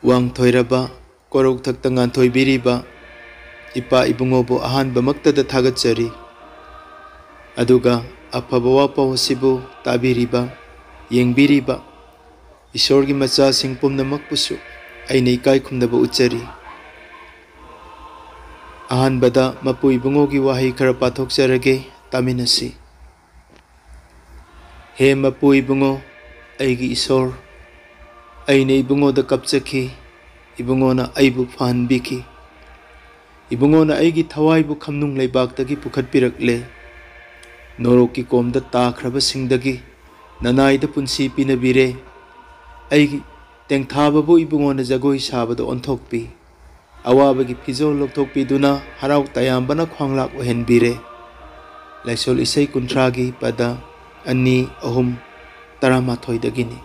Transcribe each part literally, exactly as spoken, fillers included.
ꯋꯥꯡꯊꯣꯏꯔꯕ ꯀꯣꯔꯧꯊꯛꯇ ꯉꯥꯟꯊꯣꯏꯕꯤꯔꯤꯕ ꯏꯄꯥ ꯏꯕꯨꯡꯉꯣꯕꯨ ꯑꯍꯥꯟꯕꯃꯛꯇꯗ ꯊꯥꯒꯠꯆꯔꯤ꯫ ꯑꯗꯨꯒ ꯑꯐꯕ ꯋꯥꯄꯥꯎ ꯑꯁꯤꯕꯨ ꯇꯥꯕꯤꯔꯤꯕ, ꯌꯦꯡꯕꯤꯔꯤꯕ ꯏꯁꯣꯔꯒꯤ ꯃꯆꯥꯁꯤꯡ ꯄꯨꯝꯅꯃꯛꯄꯨꯁꯨ ꯑꯩꯅ ꯏꯀꯥꯏ ꯈꯨꯝꯅꯕ ꯎꯠꯆꯔꯤ꯫ ꯑꯍꯥꯟꯕꯗ ꯃꯄꯨ ꯏꯕꯨꯡꯉꯣꯒꯤ ꯋꯥꯍꯩ ꯈꯔ ꯄꯥꯊꯣꯛꯆꯔꯒꯦ, ꯇꯥꯃꯤꯟꯅꯁꯤ꯫ ꯍꯦ ꯃꯄꯨ ꯏꯕꯨꯡꯉꯣ, ꯑꯩꯒꯤ ꯏꯁꯣꯔ, ꯑꯩꯅ ꯏꯕꯨꯡꯉꯣꯗ ꯀꯞꯆꯈꯤ, ꯏꯕꯨꯡꯉꯣꯅ ꯑꯩꯕꯨ ꯐꯍꯟꯕꯤꯈꯤ꯫ ꯏꯕꯨꯡꯉꯣꯅ ꯑꯩꯒꯤ ꯊꯋꯥꯏꯕꯨ ꯈꯝꯅꯨꯡ ꯂꯩꯕꯥꯛꯇꯒꯤ ꯄꯨꯈꯠꯄꯤꯔꯛꯂꯦ꯫ ꯅꯣꯔꯣꯛꯀꯤ ꯀꯣꯝꯗ ꯇꯥꯈ꯭ꯔꯕꯁꯤꯡꯗꯒꯤ ꯅꯅꯥꯏꯗ ꯄꯨꯟꯁꯤ ꯄꯤꯅꯕꯤꯔꯦ꯫ ꯑꯩꯒꯤ ꯇꯦꯡꯊꯥꯕꯕꯨ ꯏꯕꯨꯡꯉꯣꯅ ꯖꯒꯣꯏ ꯁꯥꯕꯗ ꯑꯣꯟꯊꯣꯛꯄꯤ꯫ ꯑꯋꯥꯕꯒꯤ ꯐꯤꯖꯣꯜ ꯂꯧꯊꯣꯛꯄꯤꯗꯨꯅ ꯍꯔꯥꯎ ꯇꯌꯥꯝꯕꯅ ꯈ꯭ꯋꯥꯡꯂꯥꯛ ꯑꯣꯏꯍꯟꯕꯤꯔꯦ꯫ ꯂꯥꯏꯁꯣꯜ ꯏꯁꯩ ꯀꯨꯟꯊ꯭ꯔꯥꯒꯤ ꯄꯗ ꯑꯅꯤ, ꯑꯍꯨꯝ, ꯇꯔꯥꯃꯥꯊꯣꯏꯗꯒꯤꯅꯤ꯫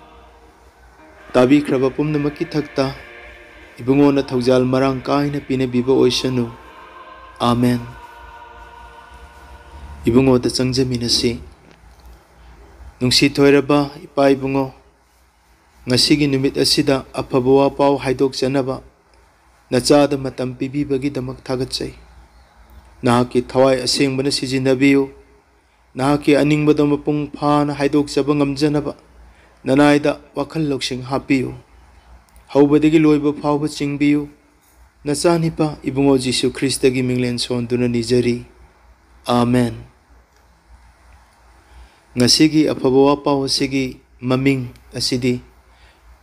ꯇꯥꯕꯤꯈ꯭ꯔꯕ ꯄꯨꯝꯅꯃꯛꯀꯤ ꯊꯛꯇ ꯏꯕꯨꯡꯉꯣꯅ ꯊꯧꯖꯥꯜ ꯃꯔꯥꯡ ꯀꯥꯏꯅ ꯄꯤꯅꯕꯤꯕ ꯑꯣꯏꯁꯅꯨ꯫ ꯑꯥꯃꯦꯟ꯫ ꯏꯕꯨꯡꯉꯣꯗ ꯆꯪꯖꯃꯤꯟꯅꯁꯤ꯫ ꯅꯨꯡꯁꯤ ꯊꯣꯏꯔꯕ ꯏꯄꯥ ꯏꯕꯨꯡꯉꯣ, ꯉꯁꯤꯒꯤ ꯅꯨꯃꯤꯠ ꯑꯁꯤꯗ ꯑꯐꯕ ꯋꯥ ꯄꯥꯎ ꯍꯥꯏꯗꯣꯛꯆꯅꯕ ꯅꯆꯥꯗ ꯃꯇꯝ ꯄꯤꯕꯤꯕꯒꯤꯗꯃꯛ ꯊꯥꯒꯠꯆꯩ꯫ ꯅꯍꯥꯛꯀꯤ ꯊꯋꯥꯏ ꯑꯁꯦꯡꯕꯅ ꯁꯤꯖꯤꯟꯅꯕꯤꯌꯨ꯫ ꯅꯍꯥꯛꯀꯤ ꯑꯅꯤꯡꯕꯗꯣ ꯃꯄꯨꯡ ꯐꯥꯅ ꯍꯥꯏꯗꯣꯛꯆꯕ ꯉꯝꯖꯅꯕ ꯅꯅꯥꯏꯗ ꯋꯥꯈꯜ ꯂꯧꯁꯤꯡ ꯍꯥꯞꯄꯤꯌꯨ꯫ ꯍꯧꯕꯗꯒꯤ ꯂꯣꯏꯕ ꯐꯥꯎꯕ ꯆꯤꯡꯕꯤꯌꯨ꯫ ꯅꯆꯥꯅꯤꯄꯥ ꯏꯕꯨꯡꯉꯣ ꯖꯤꯁꯨ ꯈ꯭ꯔꯤꯁꯇꯒꯤ ꯃꯤꯡꯂꯦꯟ ꯁꯣꯟꯗꯨꯅ ꯅꯤꯖꯔꯤ꯫ ꯑꯥꯃꯦꯟ꯫ ꯉꯁꯤꯒꯤ ꯑꯐꯕ ꯋꯥꯄꯥꯎ ꯑꯁꯤꯒꯤ ꯃꯃꯤꯡ ꯑꯁꯤꯗꯤ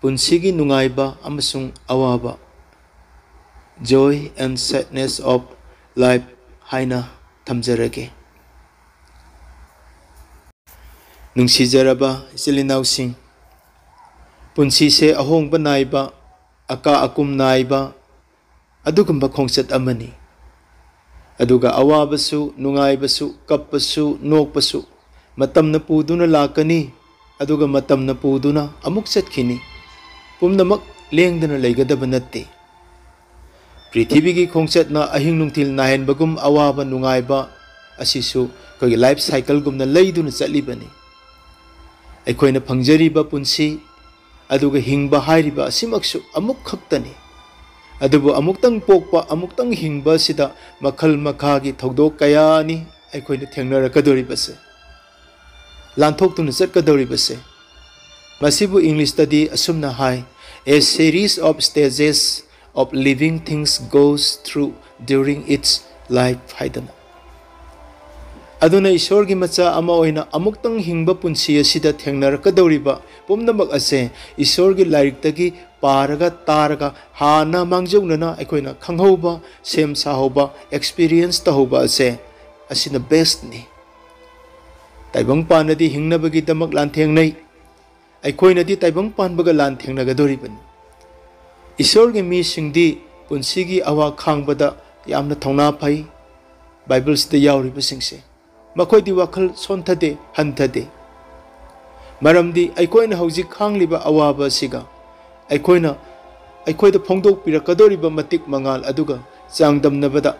ꯄꯨꯟꯁꯤꯒꯤ ꯅꯨꯡꯉꯥꯏꯕ ꯑꯃꯁꯨꯡ ꯑꯋꯥꯕ, Joy and Sadness of Life ꯍꯥꯏꯅ ꯊꯝꯖꯔꯒꯦ꯫ ꯅꯨꯡꯁꯤꯖꯔꯕ ꯏꯆꯤꯜ ꯏꯅꯥꯎꯁꯤꯡ, ꯄꯨꯟꯁꯤꯁꯦ ꯑꯍꯣꯡꯕ ꯅꯥꯏꯕ, ꯑꯀꯥ ꯑꯀꯨꯝ ꯅꯥꯏꯕ ꯑꯗꯨꯒꯨꯝꯕ ꯈꯣꯡꯆꯠ ꯑꯃꯅꯤ꯫ ꯑꯗꯨꯒ ꯑꯋꯥꯕꯁꯨ, ꯅꯨꯡꯉꯥꯏꯕꯁꯨ, ꯀꯞꯄꯁꯨ, ꯅꯣꯛꯄꯁꯨ ꯃꯇꯝꯅ ꯄꯨꯗꯨꯅ ꯂꯥꯛꯀꯅꯤ, ꯑꯗꯨꯒ ꯃꯇꯝꯅ ꯄꯨꯗꯨꯅ ꯑꯃꯨꯛ ꯆꯠꯈꯤꯅꯤ꯫ ꯄꯨꯝꯅꯃꯛ ꯂꯦꯡꯗꯅ ꯂꯩꯒꯗꯕ ꯅꯠꯇꯦ꯫ ꯄ꯭ꯔꯤꯊꯤꯕꯤꯒꯤ ꯈꯣꯡꯆꯠꯅ ꯑꯍꯤꯡ ꯅꯨꯡꯊꯤꯜ ꯅꯥꯏꯍꯟꯕꯒꯨꯝ ꯑꯋꯥꯕ ꯅꯨꯡꯉꯥꯏꯕ ꯑꯁꯤꯁꯨ ꯑꯩꯈꯣꯏꯒꯤ life cycleꯒꯨꯝꯅ ꯂꯩꯗꯨꯅ ꯆꯠꯂꯤꯕꯅꯤ꯫ ꯑꯩꯈꯣꯏꯅ ꯐꯪꯖꯔꯤꯕ ꯄꯨꯟꯁꯤ, ꯑꯗꯨꯒ ꯍꯤꯡꯕ ꯍꯥꯏꯔꯤꯕ ꯑꯁꯤꯃꯛꯁꯨ ꯑꯃꯨꯛ ꯈꯛꯇꯅꯤ꯫ ꯑꯗꯨꯕꯨ ꯑꯃꯨꯛꯇꯪ ꯄꯣꯛꯄ, ꯑꯃꯨꯛꯇꯪ ꯍꯤꯡꯕ ꯑꯁꯤꯗ ꯃꯈꯜ ꯃꯈꯥꯒꯤ ꯊꯧꯗꯣꯛ ꯀꯌꯥꯅꯤ ꯑꯩꯈꯣꯏꯅ ꯊꯦꯡꯅꯔꯛꯀꯗꯧꯔꯤꯕꯁꯦ, ꯂꯥꯟꯊꯣꯛꯇꯨꯅ ꯆꯠꯀꯗꯧꯔꯤꯕꯁꯦ꯫ ꯃꯁꯤꯕꯨ ꯏꯪꯂꯤꯁꯇꯗꯤ ꯑꯁꯨꯝꯅ ꯍꯥꯏ, "A series of stages of living things goes through during its life" ꯍꯥꯏꯗꯅ꯫ ꯑꯗꯨꯅ ꯏꯁꯣꯔꯒꯤ ꯃꯆꯥ ꯑꯃ ꯑꯣꯏꯅ ꯑꯃꯨꯛꯇꯪ ꯍꯤꯡꯕ ꯄꯨꯟꯁꯤ ꯑꯁꯤꯗ ꯊꯦꯡꯅꯔꯛꯀꯗꯧꯔꯤꯕ ꯄꯨꯝꯅꯃꯛ ꯑꯁꯦ ꯏꯁꯣꯔꯒꯤ ꯂꯥꯏꯔꯤꯛꯇꯒꯤ ꯄꯥꯔꯒ, ꯇꯥꯔꯒ, ꯍꯥꯟꯅ ꯃꯥꯡꯖꯧꯅꯅ ꯑꯩꯈꯣꯏꯅ ꯈꯪꯍꯧꯕ, ꯁꯦꯝ ꯁꯥꯍꯧꯕ, experience ꯇꯧꯍꯧꯕ ꯑꯁꯦ, ꯑꯁꯤꯅ bestꯅꯤ꯫ ꯇꯥꯏꯕꯪ ꯄꯥꯟꯅꯗꯤ ꯍꯤꯡꯅꯕꯒꯤꯗꯃꯛ ꯂꯥꯟꯊꯦꯡꯅꯩ꯫ ꯑꯩꯈꯣꯏꯅꯗꯤ ꯇꯥꯏꯕꯪ ꯄꯥꯟꯕꯒ ꯂꯥꯟ ꯊꯦꯡꯅꯒꯗꯧꯔꯤꯕꯅꯤ꯫ ꯏꯁꯣꯔꯒꯤ ꯃꯤꯁꯤꯡꯗꯤ ꯄꯨꯟꯁꯤꯒꯤ ꯑꯋꯥ ꯈꯥꯡꯕꯗ ꯌꯥꯝꯅ ꯊꯧꯅꯥ ꯐꯩ꯫ ꯕꯥꯏꯕꯜꯁꯤꯗ ꯌꯥꯎꯔꯤꯕꯁꯤꯡꯁꯦ, ꯃꯈꯣꯏꯗꯤ ꯋꯥꯈꯜ ꯁꯣꯟꯊꯗꯦ, ꯍꯟꯊꯗꯦ꯫ ꯃꯔꯝꯗꯤ ꯑꯩꯈꯣꯏꯅ ꯍꯧꯖꯤꯛ ꯈꯥꯡꯂꯤꯕ ꯑꯋꯥꯕ ꯑꯁꯤꯒ ꯑꯩꯈꯣꯏꯅ, ꯑꯩꯈꯣꯏꯗ ꯐꯣꯡꯗꯣꯛꯄꯤꯔꯛꯀꯗꯧꯔꯤꯕ ꯃꯇꯤꯛ ꯃꯉꯥꯜ ꯑꯗꯨꯒ ꯆꯥꯡꯗꯝꯅꯕꯗ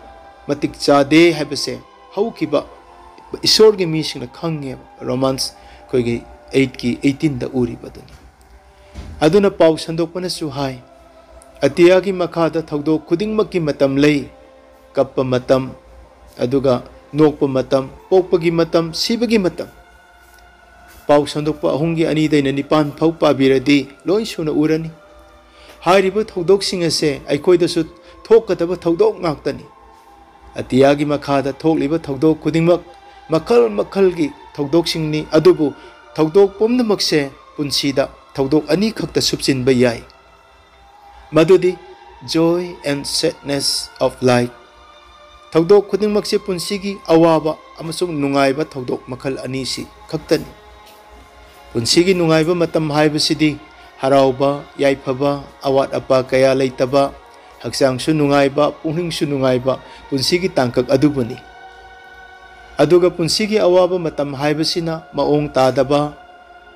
ꯃꯇꯤꯛ ꯆꯥꯗꯦ ꯍꯥꯏꯕꯁꯦ ꯍꯧꯈꯤꯕ ꯏꯁꯣꯔꯒꯤ ꯃꯤꯁꯤꯡꯅ ꯈꯪꯉꯦꯕ꯫ ꯔꯣꯃꯥꯟꯁ ꯑꯩꯈꯣꯏꯒꯤ eightꯀꯤ eighteenꯗ ꯎꯔꯤꯕꯗꯨꯅꯤ꯫ ꯑꯗꯨꯅ ꯄꯥꯎ ꯁꯟꯗꯣꯛꯄꯅꯁꯨ ꯍꯥꯏ, "ꯑꯇꯤꯌꯥꯒꯤ ꯃꯈꯥꯗ ꯊꯧꯗꯣꯛ ꯈꯨꯗꯤꯡꯃꯛꯀꯤ ꯃꯇꯝ ꯂꯩ, ꯀꯞꯄ ꯃꯇꯝ, ꯑꯗꯨꯒ ꯅꯣꯛꯄ ꯃꯇꯝ, ꯄꯣꯛꯄꯒꯤ ꯃꯇꯝ, ꯁꯤꯕꯒꯤ ꯃꯇꯝ"꯫ ꯄꯥꯎ ꯁꯟꯗꯣꯛꯄ ꯑꯍꯨꯝꯒꯤ ꯑꯅꯤꯗꯩꯅ ꯅꯤꯄꯥꯟ ꯐꯥꯎ ꯄꯥꯕꯤꯔꯗꯤ ꯂꯣꯏ ꯁꯨꯅ ꯎꯔꯅꯤ꯫ ꯍꯥꯏꯔꯤꯕ ꯊꯧꯗꯣꯛꯁꯤꯡ ꯑꯁꯦ ꯑꯩꯈꯣꯏꯗꯁꯨ ꯊꯣꯛꯀꯗꯕ ꯊꯧꯗꯣꯛ ꯉꯥꯛꯇꯅꯤ꯫ ꯑꯇꯤꯌꯥꯒꯤ ꯃꯈꯥꯗ ꯊꯣꯛꯂꯤꯕ ꯊꯧꯗꯣꯛ ꯈꯨꯗꯤꯡꯃꯛ ꯃꯈꯜ ꯃꯈꯜꯒꯤ ꯊꯧꯗꯣꯛꯁꯤꯡꯅꯤ, ꯑꯗꯨꯕꯨ ꯊꯧꯗꯣꯛ ꯄꯨꯝꯅꯃꯛꯁꯦ ꯄꯨꯟꯁꯤꯗ ꯊꯧꯗꯣꯛ ꯑꯅꯤꯈꯛꯇ ꯁꯨꯞꯆꯤꯟꯕ ꯌꯥꯏ꯫ ꯃꯗꯨꯗꯤ joy and sadness of life꯫ ꯊꯧꯗꯣꯛ ꯈꯨꯗꯤꯡꯃꯛꯁꯦ ꯄꯨꯟꯁꯤꯒꯤ ꯑꯋꯥꯕ ꯑꯃꯁꯨꯡ ꯅꯨꯡꯉꯥꯏꯕ ꯊꯧꯗꯣꯛ ꯃꯈꯜ ꯑꯅꯤꯁꯤ ꯈꯛꯇꯅꯤ꯫ ꯄꯨꯟꯁꯤꯒꯤ ꯅꯨꯡꯉꯥꯏꯕ ꯃꯇꯝ ꯍꯥꯏꯕꯁꯤꯗꯤ ꯍꯔꯥꯎꯕ, ꯌꯥꯏꯐꯕ, ꯑꯋꯥꯠ ꯑꯄꯥ ꯀꯌꯥ ꯂꯩꯇꯕ, ꯍꯛꯆꯥꯡꯁꯨ ꯅꯨꯡꯉꯥꯏꯕ, ꯄꯨꯛꯅꯤꯡꯁꯨ ꯅꯨꯡꯉꯥꯏꯕ ꯄꯨꯟꯁꯤꯒꯤ ꯇꯥꯡꯀꯛ ꯑꯗꯨꯕꯨꯅꯤ꯫ ꯑꯗꯨꯒ ꯄꯨꯟꯁꯤꯒꯤ ꯑꯋꯥꯕ ꯃꯇꯝ ꯍꯥꯏꯕꯁꯤꯅ ꯃꯑꯣꯡ ꯇꯥꯗꯕ,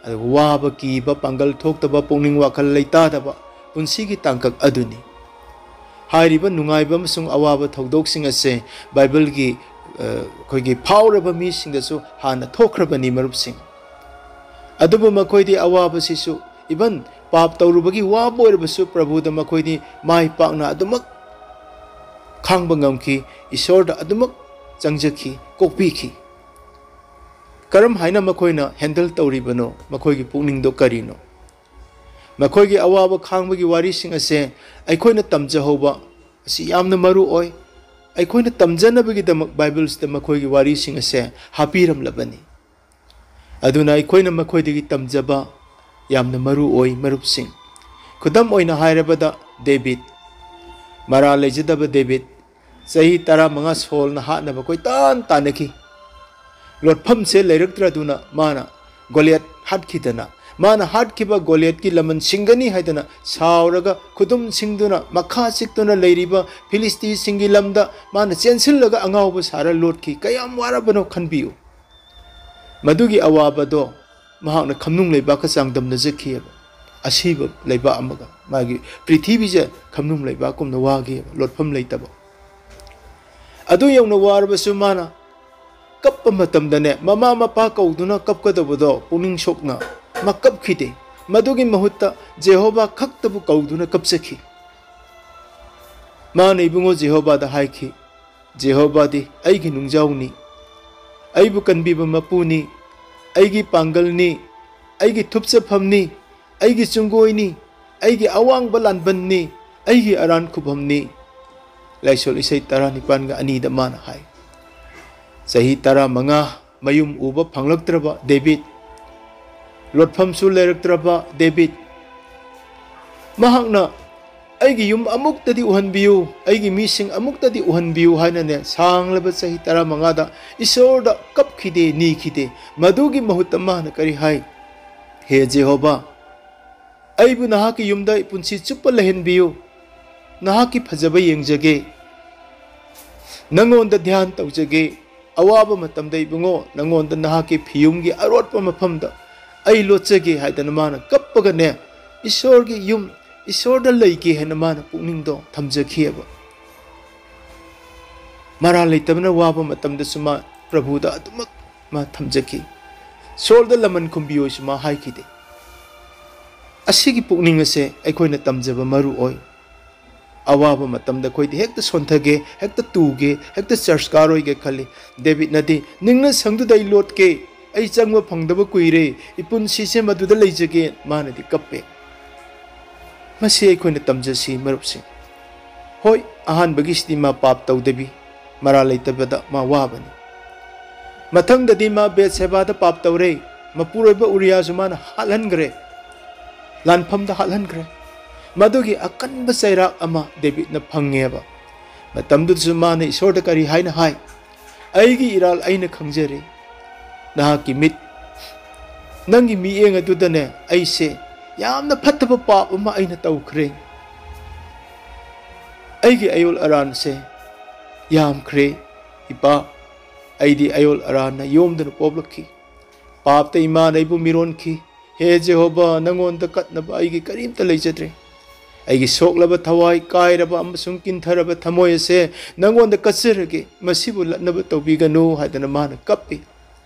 ꯑꯗꯨꯒ ꯋꯥꯕ, ꯀꯤꯕ, ꯄꯥꯡꯒꯜ ꯊꯣꯛꯇꯕ, ꯄꯨꯛꯅꯤꯡ ꯋꯥꯈꯜ ꯂꯩꯇꯥꯗꯕ ꯄꯨꯟꯁꯤꯒꯤ ꯇꯥꯡꯀꯛ ꯑꯗꯨꯅꯤ꯫ ꯍꯥꯏꯔꯤꯕ ꯅꯨꯡꯉꯥꯏꯕ ꯑꯃꯁꯨꯡ ꯑꯋꯥꯕ ꯊꯧꯗꯣꯛꯁꯤꯡ ꯑꯁꯦ ꯕꯥꯏꯕꯜꯒꯤ, ꯑ, ꯑꯩꯈꯣꯏꯒꯤ ꯐꯥꯎꯔꯕ ꯃꯤꯁꯤꯡꯗꯁꯨ ꯍꯥꯟꯅ ꯊꯣꯛꯈ꯭ꯔꯕꯅꯤ, ꯃꯔꯨꯞꯁꯤꯡ꯫ ꯑꯗꯨꯕꯨ ꯃꯈꯣꯏꯗꯤ ꯑꯋꯥꯕꯁꯤꯁꯨ even ꯄꯥꯞ ꯇꯧꯔꯨꯕꯒꯤ ꯋꯥꯕ ꯑꯣꯏꯔꯕꯁꯨ ꯄ꯭ꯔꯚꯨꯗ ꯃꯈꯣꯏꯗꯤ ꯃꯥꯏ ꯄꯥꯛꯅ ꯑꯗꯨꯃꯛ ꯈꯥꯡꯕ ꯉꯝꯈꯤ, ꯏꯁꯣꯔꯗ ꯑꯗꯨꯃꯛ ꯆꯪꯖꯈꯤ, ꯀꯣꯛꯄꯤꯈꯤ꯫ ꯀꯔꯝ ꯍꯥꯏꯅ ꯃꯈꯣꯏꯅ ꯍꯦꯟꯗꯜ ꯇꯧꯔꯤꯕꯅꯣ? ꯃꯈꯣꯏꯒꯤ ꯄꯨꯛꯅꯤꯡꯗꯣ ꯀꯔꯤꯅꯣ? ꯃꯈꯣꯏꯒꯤ ꯑꯋꯥꯕ ꯈꯥꯡꯕꯒꯤ ꯋꯥꯔꯤꯁꯤꯡ ꯑꯁꯦ ꯑꯩꯈꯣꯏꯅ ꯇꯝꯖꯍꯧꯕ ꯑꯁꯤ ꯌꯥꯝꯅ ꯃꯔꯨ ꯑꯣꯏ꯫ ꯑꯩꯈꯣꯏꯅ ꯇꯝꯖꯅꯕꯒꯤꯗꯃꯛ ꯕꯥꯏꯕꯜꯁꯤꯗ ꯃꯈꯣꯏꯒꯤ ꯋꯥꯔꯤꯁꯤꯡ ꯑꯁꯦ ꯍꯥꯞꯄꯤꯔꯝꯂꯕꯅꯤ꯫ ꯑꯗꯨꯅ ꯑꯩꯈꯣꯏꯅ ꯃꯈꯣꯏꯗꯒꯤ ꯇꯝꯖꯕ ꯌꯥꯝꯅ ꯃꯔꯨ ꯑꯣꯏ, ꯃꯔꯨꯞꯁꯤꯡ꯫ ꯈꯨꯗꯝ ꯑꯣꯏꯅ ꯍꯥꯏꯔꯕꯗ, ꯗꯦꯕꯤꯠ, ꯃꯔꯥꯜ ꯂꯩꯖꯗꯕ ꯗꯦꯕꯤꯠ, ꯆꯍꯤ ꯇꯔꯥꯃꯉꯥ ꯁꯣꯜꯅ ꯍꯥꯠꯅꯕ ꯀꯣꯏꯇꯥꯟ ꯇꯥꯟꯅꯈꯤ꯫ ꯂꯣꯠꯐꯝꯁꯦ ꯂꯩꯔꯛꯇ꯭ꯔꯗꯨꯅ ꯃꯥꯅ ꯒꯣꯂꯤꯌꯠ ꯍꯥꯠꯈꯤꯗꯅ, ꯃꯥꯅ ꯍꯥꯠꯈꯤꯕ ꯒꯣꯂꯤꯌꯠꯀꯤ ꯂꯃꯟ ꯁꯤꯡꯒꯅꯤ ꯍꯥꯏꯗꯅ ꯁꯥꯎꯔꯒ ꯈꯨꯗꯨꯝ ꯁꯤꯡꯗꯨꯅ ꯃꯈꯥ ꯆꯤꯛꯇꯨꯅ ꯂꯩꯔꯤꯕ ꯐꯤꯂꯤꯁꯇꯤꯁꯤꯡꯒꯤ ꯂꯝꯗ ꯃꯥꯅ ꯆꯦꯟꯁꯤꯜꯂꯒ ꯑꯉꯥꯎꯕ ꯁꯥꯔ ꯂꯣꯠꯈꯤ꯫ ꯀꯌꯥꯝ ꯋꯥꯔꯕꯅꯣ ꯈꯟꯕꯤꯌꯨ꯫ ꯃꯗꯨꯒꯤ ꯑꯋꯥꯕꯗꯣ ꯃꯍꯥꯛꯅ ꯈꯝꯅꯨꯡ ꯂꯩꯕꯥꯛꯀ ꯆꯥꯡꯗꯝꯅꯖꯈꯤꯑꯕ꯫ ꯑꯁꯤꯕ ꯂꯩꯕꯥꯛ ꯑꯃꯒ ꯃꯥꯒꯤ ꯄ꯭ꯔꯤꯊꯤꯕꯤꯁꯦ ꯈꯝꯅꯨꯡ ꯂꯩꯕꯥꯛꯀꯨꯝꯅ ꯋꯥꯈꯤꯑꯕ, ꯂꯣꯠꯐꯝ ꯂꯩꯇꯕ꯫ ꯑꯗꯨ ꯌꯧꯅ ꯋꯥꯔꯕꯁꯨ ꯃꯥꯅ ꯀꯞꯄ ꯃꯇꯝꯗꯅꯦ, ꯃꯃꯥ ꯃꯄꯥ ꯀꯧꯗꯨꯅ ꯀꯞꯀꯗꯧꯕꯗꯣ ꯄꯨꯛꯅꯤꯡ ꯁꯣꯛꯅ ꯃꯥ ꯀꯞꯈꯤꯗꯦ꯫ ꯃꯗꯨꯒꯤ ꯃꯍꯨꯠꯇ ꯖꯦꯍꯣꯚꯥ ꯈꯛꯇꯕꯨ ꯀꯧꯗꯨꯅ ꯀꯞꯆꯈꯤ꯫ ꯃꯥꯅ, ꯏꯕꯨꯡꯉꯣ, ꯖꯦꯍꯣꯚꯥꯗ ꯍꯥꯏꯈꯤ, "ꯖꯦꯍꯣꯚꯥꯗꯤ ꯑꯩꯒꯤ ꯅꯨꯡꯖꯥꯎꯅꯤ, ꯑꯩꯕꯨ ꯀꯟꯕꯤꯕ ꯃꯄꯨꯅꯤ, ꯑꯩꯒꯤ ꯄꯥꯡꯒꯜꯅꯤ, ꯑꯩꯒꯤ ꯊꯨꯞꯆꯐꯝꯅꯤ, ꯑꯩꯒꯤ ꯆꯨꯡꯒꯣꯏꯅꯤ, ꯑꯩꯒꯤ ꯑꯋꯥꯡꯕ ꯂꯥꯟꯕꯟꯅꯤ, ꯑꯩꯒꯤ ꯑꯔꯥꯟ ꯈꯨꯕꯝꯅꯤ"꯫ ꯂꯥꯏꯁꯣꯜ ꯏꯁꯩ ꯇꯔꯥꯅꯤꯄꯥꯟꯒ ꯑꯅꯤꯗ ꯃꯥꯅ ꯍꯥꯏ꯫ ꯆꯍꯤ ꯇꯔꯥꯃꯉꯥ ꯃꯌꯨꯝ ꯎꯕ ꯐꯪꯂꯛꯇ꯭ꯔꯕ ꯗꯦꯕꯤꯠ, ꯂꯣꯠꯐꯝꯁꯨ ꯂꯩꯔꯛꯇ꯭ꯔꯕ ꯗꯦꯕꯤꯠ, ꯃꯍꯥꯛꯅ, "ꯑꯩꯒꯤ ꯌꯨꯝ ꯑꯃꯨꯛꯇꯗꯤ ꯎꯍꯟꯕꯤꯌꯨ, ꯑꯩꯒꯤ ꯃꯤꯁꯤꯡ ꯑꯃꯨꯛꯇꯗꯤ ꯎꯍꯟꯕꯤꯌꯨ" ꯍꯥꯏꯅꯅꯦ, ꯁꯥꯡꯂꯕ ꯆꯍꯤ ꯇꯔꯥꯃꯉꯥꯗ ꯏꯁꯣꯔꯗ ꯀꯞꯈꯤꯗꯦ, ꯅꯤꯈꯤꯗꯦ꯫ ꯃꯗꯨꯒꯤ ꯃꯍꯨꯠꯇ ꯃꯥꯅ ꯀꯔꯤ ꯍꯥꯏ? "ꯍꯦ ꯖꯦꯍꯣꯚꯥ, ꯑꯩꯕꯨ ꯅꯍꯥꯛꯀꯤ ꯌꯨꯝꯗ ꯄꯨꯟꯁꯤ ꯆꯨꯞꯄ ꯂꯩꯍꯟꯕꯤꯌꯨ꯫ ꯅꯍꯥꯛꯀꯤ ꯐꯖꯕ ꯌꯦꯡꯖꯒꯦ꯫ ꯅꯉꯣꯟꯗ ꯙ꯭ꯌꯥꯟ ꯇꯧꯖꯒꯦ꯫ ꯑꯋꯥꯕ ꯃꯇꯝꯗ, ꯏꯕꯨꯡꯉꯣ, ꯅꯉꯣꯟꯗ ꯅꯍꯥꯛꯀꯤ ꯐꯤꯌꯨꯝꯒꯤ ꯑꯔꯣꯠꯄ ꯃꯐꯝꯗ ꯑꯩ ꯂꯣꯠꯆꯒꯦ" ꯍꯥꯏꯗꯅ ꯃꯥꯅ ꯀꯞꯄꯒꯅꯦ, ꯏꯁꯣꯔꯒꯤ ꯌꯨꯝ, ꯏꯁꯣꯔꯗ ꯂꯩꯒꯦ ꯍꯥꯏꯅ ꯃꯥꯅ ꯄꯨꯛꯅꯤꯡꯗꯣ ꯊꯝꯖꯈꯤꯑꯕ꯫ ꯃꯔꯥꯜ ꯂꯩꯇꯕꯅ ꯋꯥꯕ ꯃꯇꯝꯗꯁꯨ ꯃꯥ ꯄ꯭ꯔꯚꯨꯗ ꯑꯗꯨꯃꯛ ꯃꯥ ꯊꯝꯖꯈꯤ꯫ ꯁꯣꯜꯗ ꯂꯃꯟ ꯈꯨꯝꯕꯤꯌꯣꯁꯨ ꯃꯥ ꯍꯥꯏꯈꯤꯗꯦ꯫ ꯑꯁꯤꯒꯤ ꯄꯨꯛꯅꯤꯡ ꯑꯁꯦ ꯑꯩꯈꯣꯏꯅ ꯇꯝꯖꯕ ꯃꯔꯨ ꯑꯣꯏ꯫ ꯑꯋꯥꯕ ꯃꯇꯝꯗ ꯑꯩꯈꯣꯏꯗꯤ ꯍꯦꯛꯇ ꯁꯣꯟꯊꯒꯦ, ꯍꯦꯛꯇ ꯇꯨꯒꯦ, ꯍꯦꯛꯇ ꯆꯔꯆ ꯀꯥꯔꯣꯏꯒꯦ ꯈꯜꯂꯤ꯫ ꯗꯦꯕꯤꯠꯅꯗꯤ, "ꯅꯤꯡꯅ ꯁꯪꯗꯨꯗ ꯑꯩ ꯂꯣꯠꯀꯦ, ꯑꯩ ꯆꯪꯕ ꯐꯪꯗꯕ ꯀꯨꯏꯔꯦ, ꯏꯄꯨꯟꯁꯤꯁꯦ ꯃꯗꯨꯗ ꯂꯩꯖꯒꯦ", ꯃꯥꯅꯗꯤ ꯀꯞꯄꯦ꯫ ꯃꯁꯤ ꯑꯩꯈꯣꯏꯅ ꯇꯝꯖꯁꯤ, ꯃꯔꯨꯞꯁꯤꯡ꯫ ꯍꯣꯏ, ꯑꯍꯥꯟꯕꯒꯤꯁꯤꯗꯤ ꯃꯥ ꯄꯥꯞ ꯇꯧꯗꯕꯤ, ꯃꯔꯥꯜ ꯂꯩꯇꯕꯗ ꯃꯥ ꯋꯥꯕꯅꯤ꯫ ꯃꯊꯪꯗꯗꯤ ꯃꯥ ꯕꯦꯠꯁꯦꯕꯥꯗ ꯄꯥꯞ ꯇꯧꯔꯦ, ꯃꯄꯨꯔꯣꯏꯕ ꯎꯔꯤꯌꯥꯁꯨ ꯃꯥꯅ ꯍꯥꯠꯍꯟꯈ꯭ꯔꯦ, ꯂꯥꯟꯐꯝꯗ ꯍꯥꯠꯍꯟꯈ꯭ꯔꯦ꯫ ꯃꯗꯨꯒꯤ ꯑꯀꯟꯕ ꯆꯩꯔꯥꯛ ꯑꯃ ꯗꯦꯕꯤꯠꯅ ꯐꯪꯉꯦꯕ꯫ ꯃꯇꯝꯗꯨꯗꯁꯨ ꯃꯥꯅ ꯏꯁꯣꯔꯗ ꯀꯔꯤ ꯍꯥꯏꯅ ꯍꯥꯏ? "ꯑꯩꯒꯤ ꯏꯔꯥꯜ ꯑꯩꯅ ꯈꯪꯖꯔꯦ꯫ ꯅꯍꯥꯛꯀꯤ ꯃꯤꯠ, ꯅꯪꯒꯤ ꯃꯤꯠꯌꯦꯡ ꯑꯗꯨꯗꯅꯦ, ꯑꯩꯁꯦ ꯌꯥꯝꯅ ꯐꯠꯇꯕ ꯄꯥꯞ ꯑꯃ ꯑꯩꯅ ꯇꯧꯈ꯭ꯔꯦ꯫ ꯑꯩꯒꯤ ꯑꯌꯣꯜ ꯑꯔꯥꯟꯁꯦ ꯌꯥꯝꯈ꯭ꯔꯦ, ꯏꯄꯥ꯫ ꯑꯩꯗꯤ ꯑꯌꯣꯜ ꯑꯔꯥꯟꯅ ꯌꯣꯝꯗꯨꯅ ꯄꯣꯛꯂꯛꯈꯤ꯫ ꯄꯥꯞꯇ ꯏꯃꯥꯅ ꯑꯩꯕꯨ ꯃꯤꯔꯣꯟꯈꯤ꯫ ꯍꯦ ꯖꯦꯍꯣꯚꯥ, ꯅꯉꯣꯟꯗ ꯀꯠꯅꯕ ꯑꯩꯒꯤ ꯀꯔꯤꯝꯇ ꯂꯩꯖꯗ꯭ꯔꯦ꯫ ꯑꯩꯒꯤ ꯁꯣꯛꯂꯕ ꯊꯋꯥꯏ, ꯀꯥꯏꯔꯕ ꯑꯃꯁꯨꯡ ꯀꯤꯟꯊꯔꯕ ꯊꯃꯣꯏ ꯑꯁꯦ ꯅꯉꯣꯟꯗ ꯀꯠꯆꯔꯒꯦ, ꯃꯁꯤꯕꯨ ꯂꯠꯅꯕ ꯇꯧꯕꯤꯒꯅꯨ" ꯍꯥꯏꯗꯅ ꯃꯥꯅ ꯀꯞꯄꯤ꯫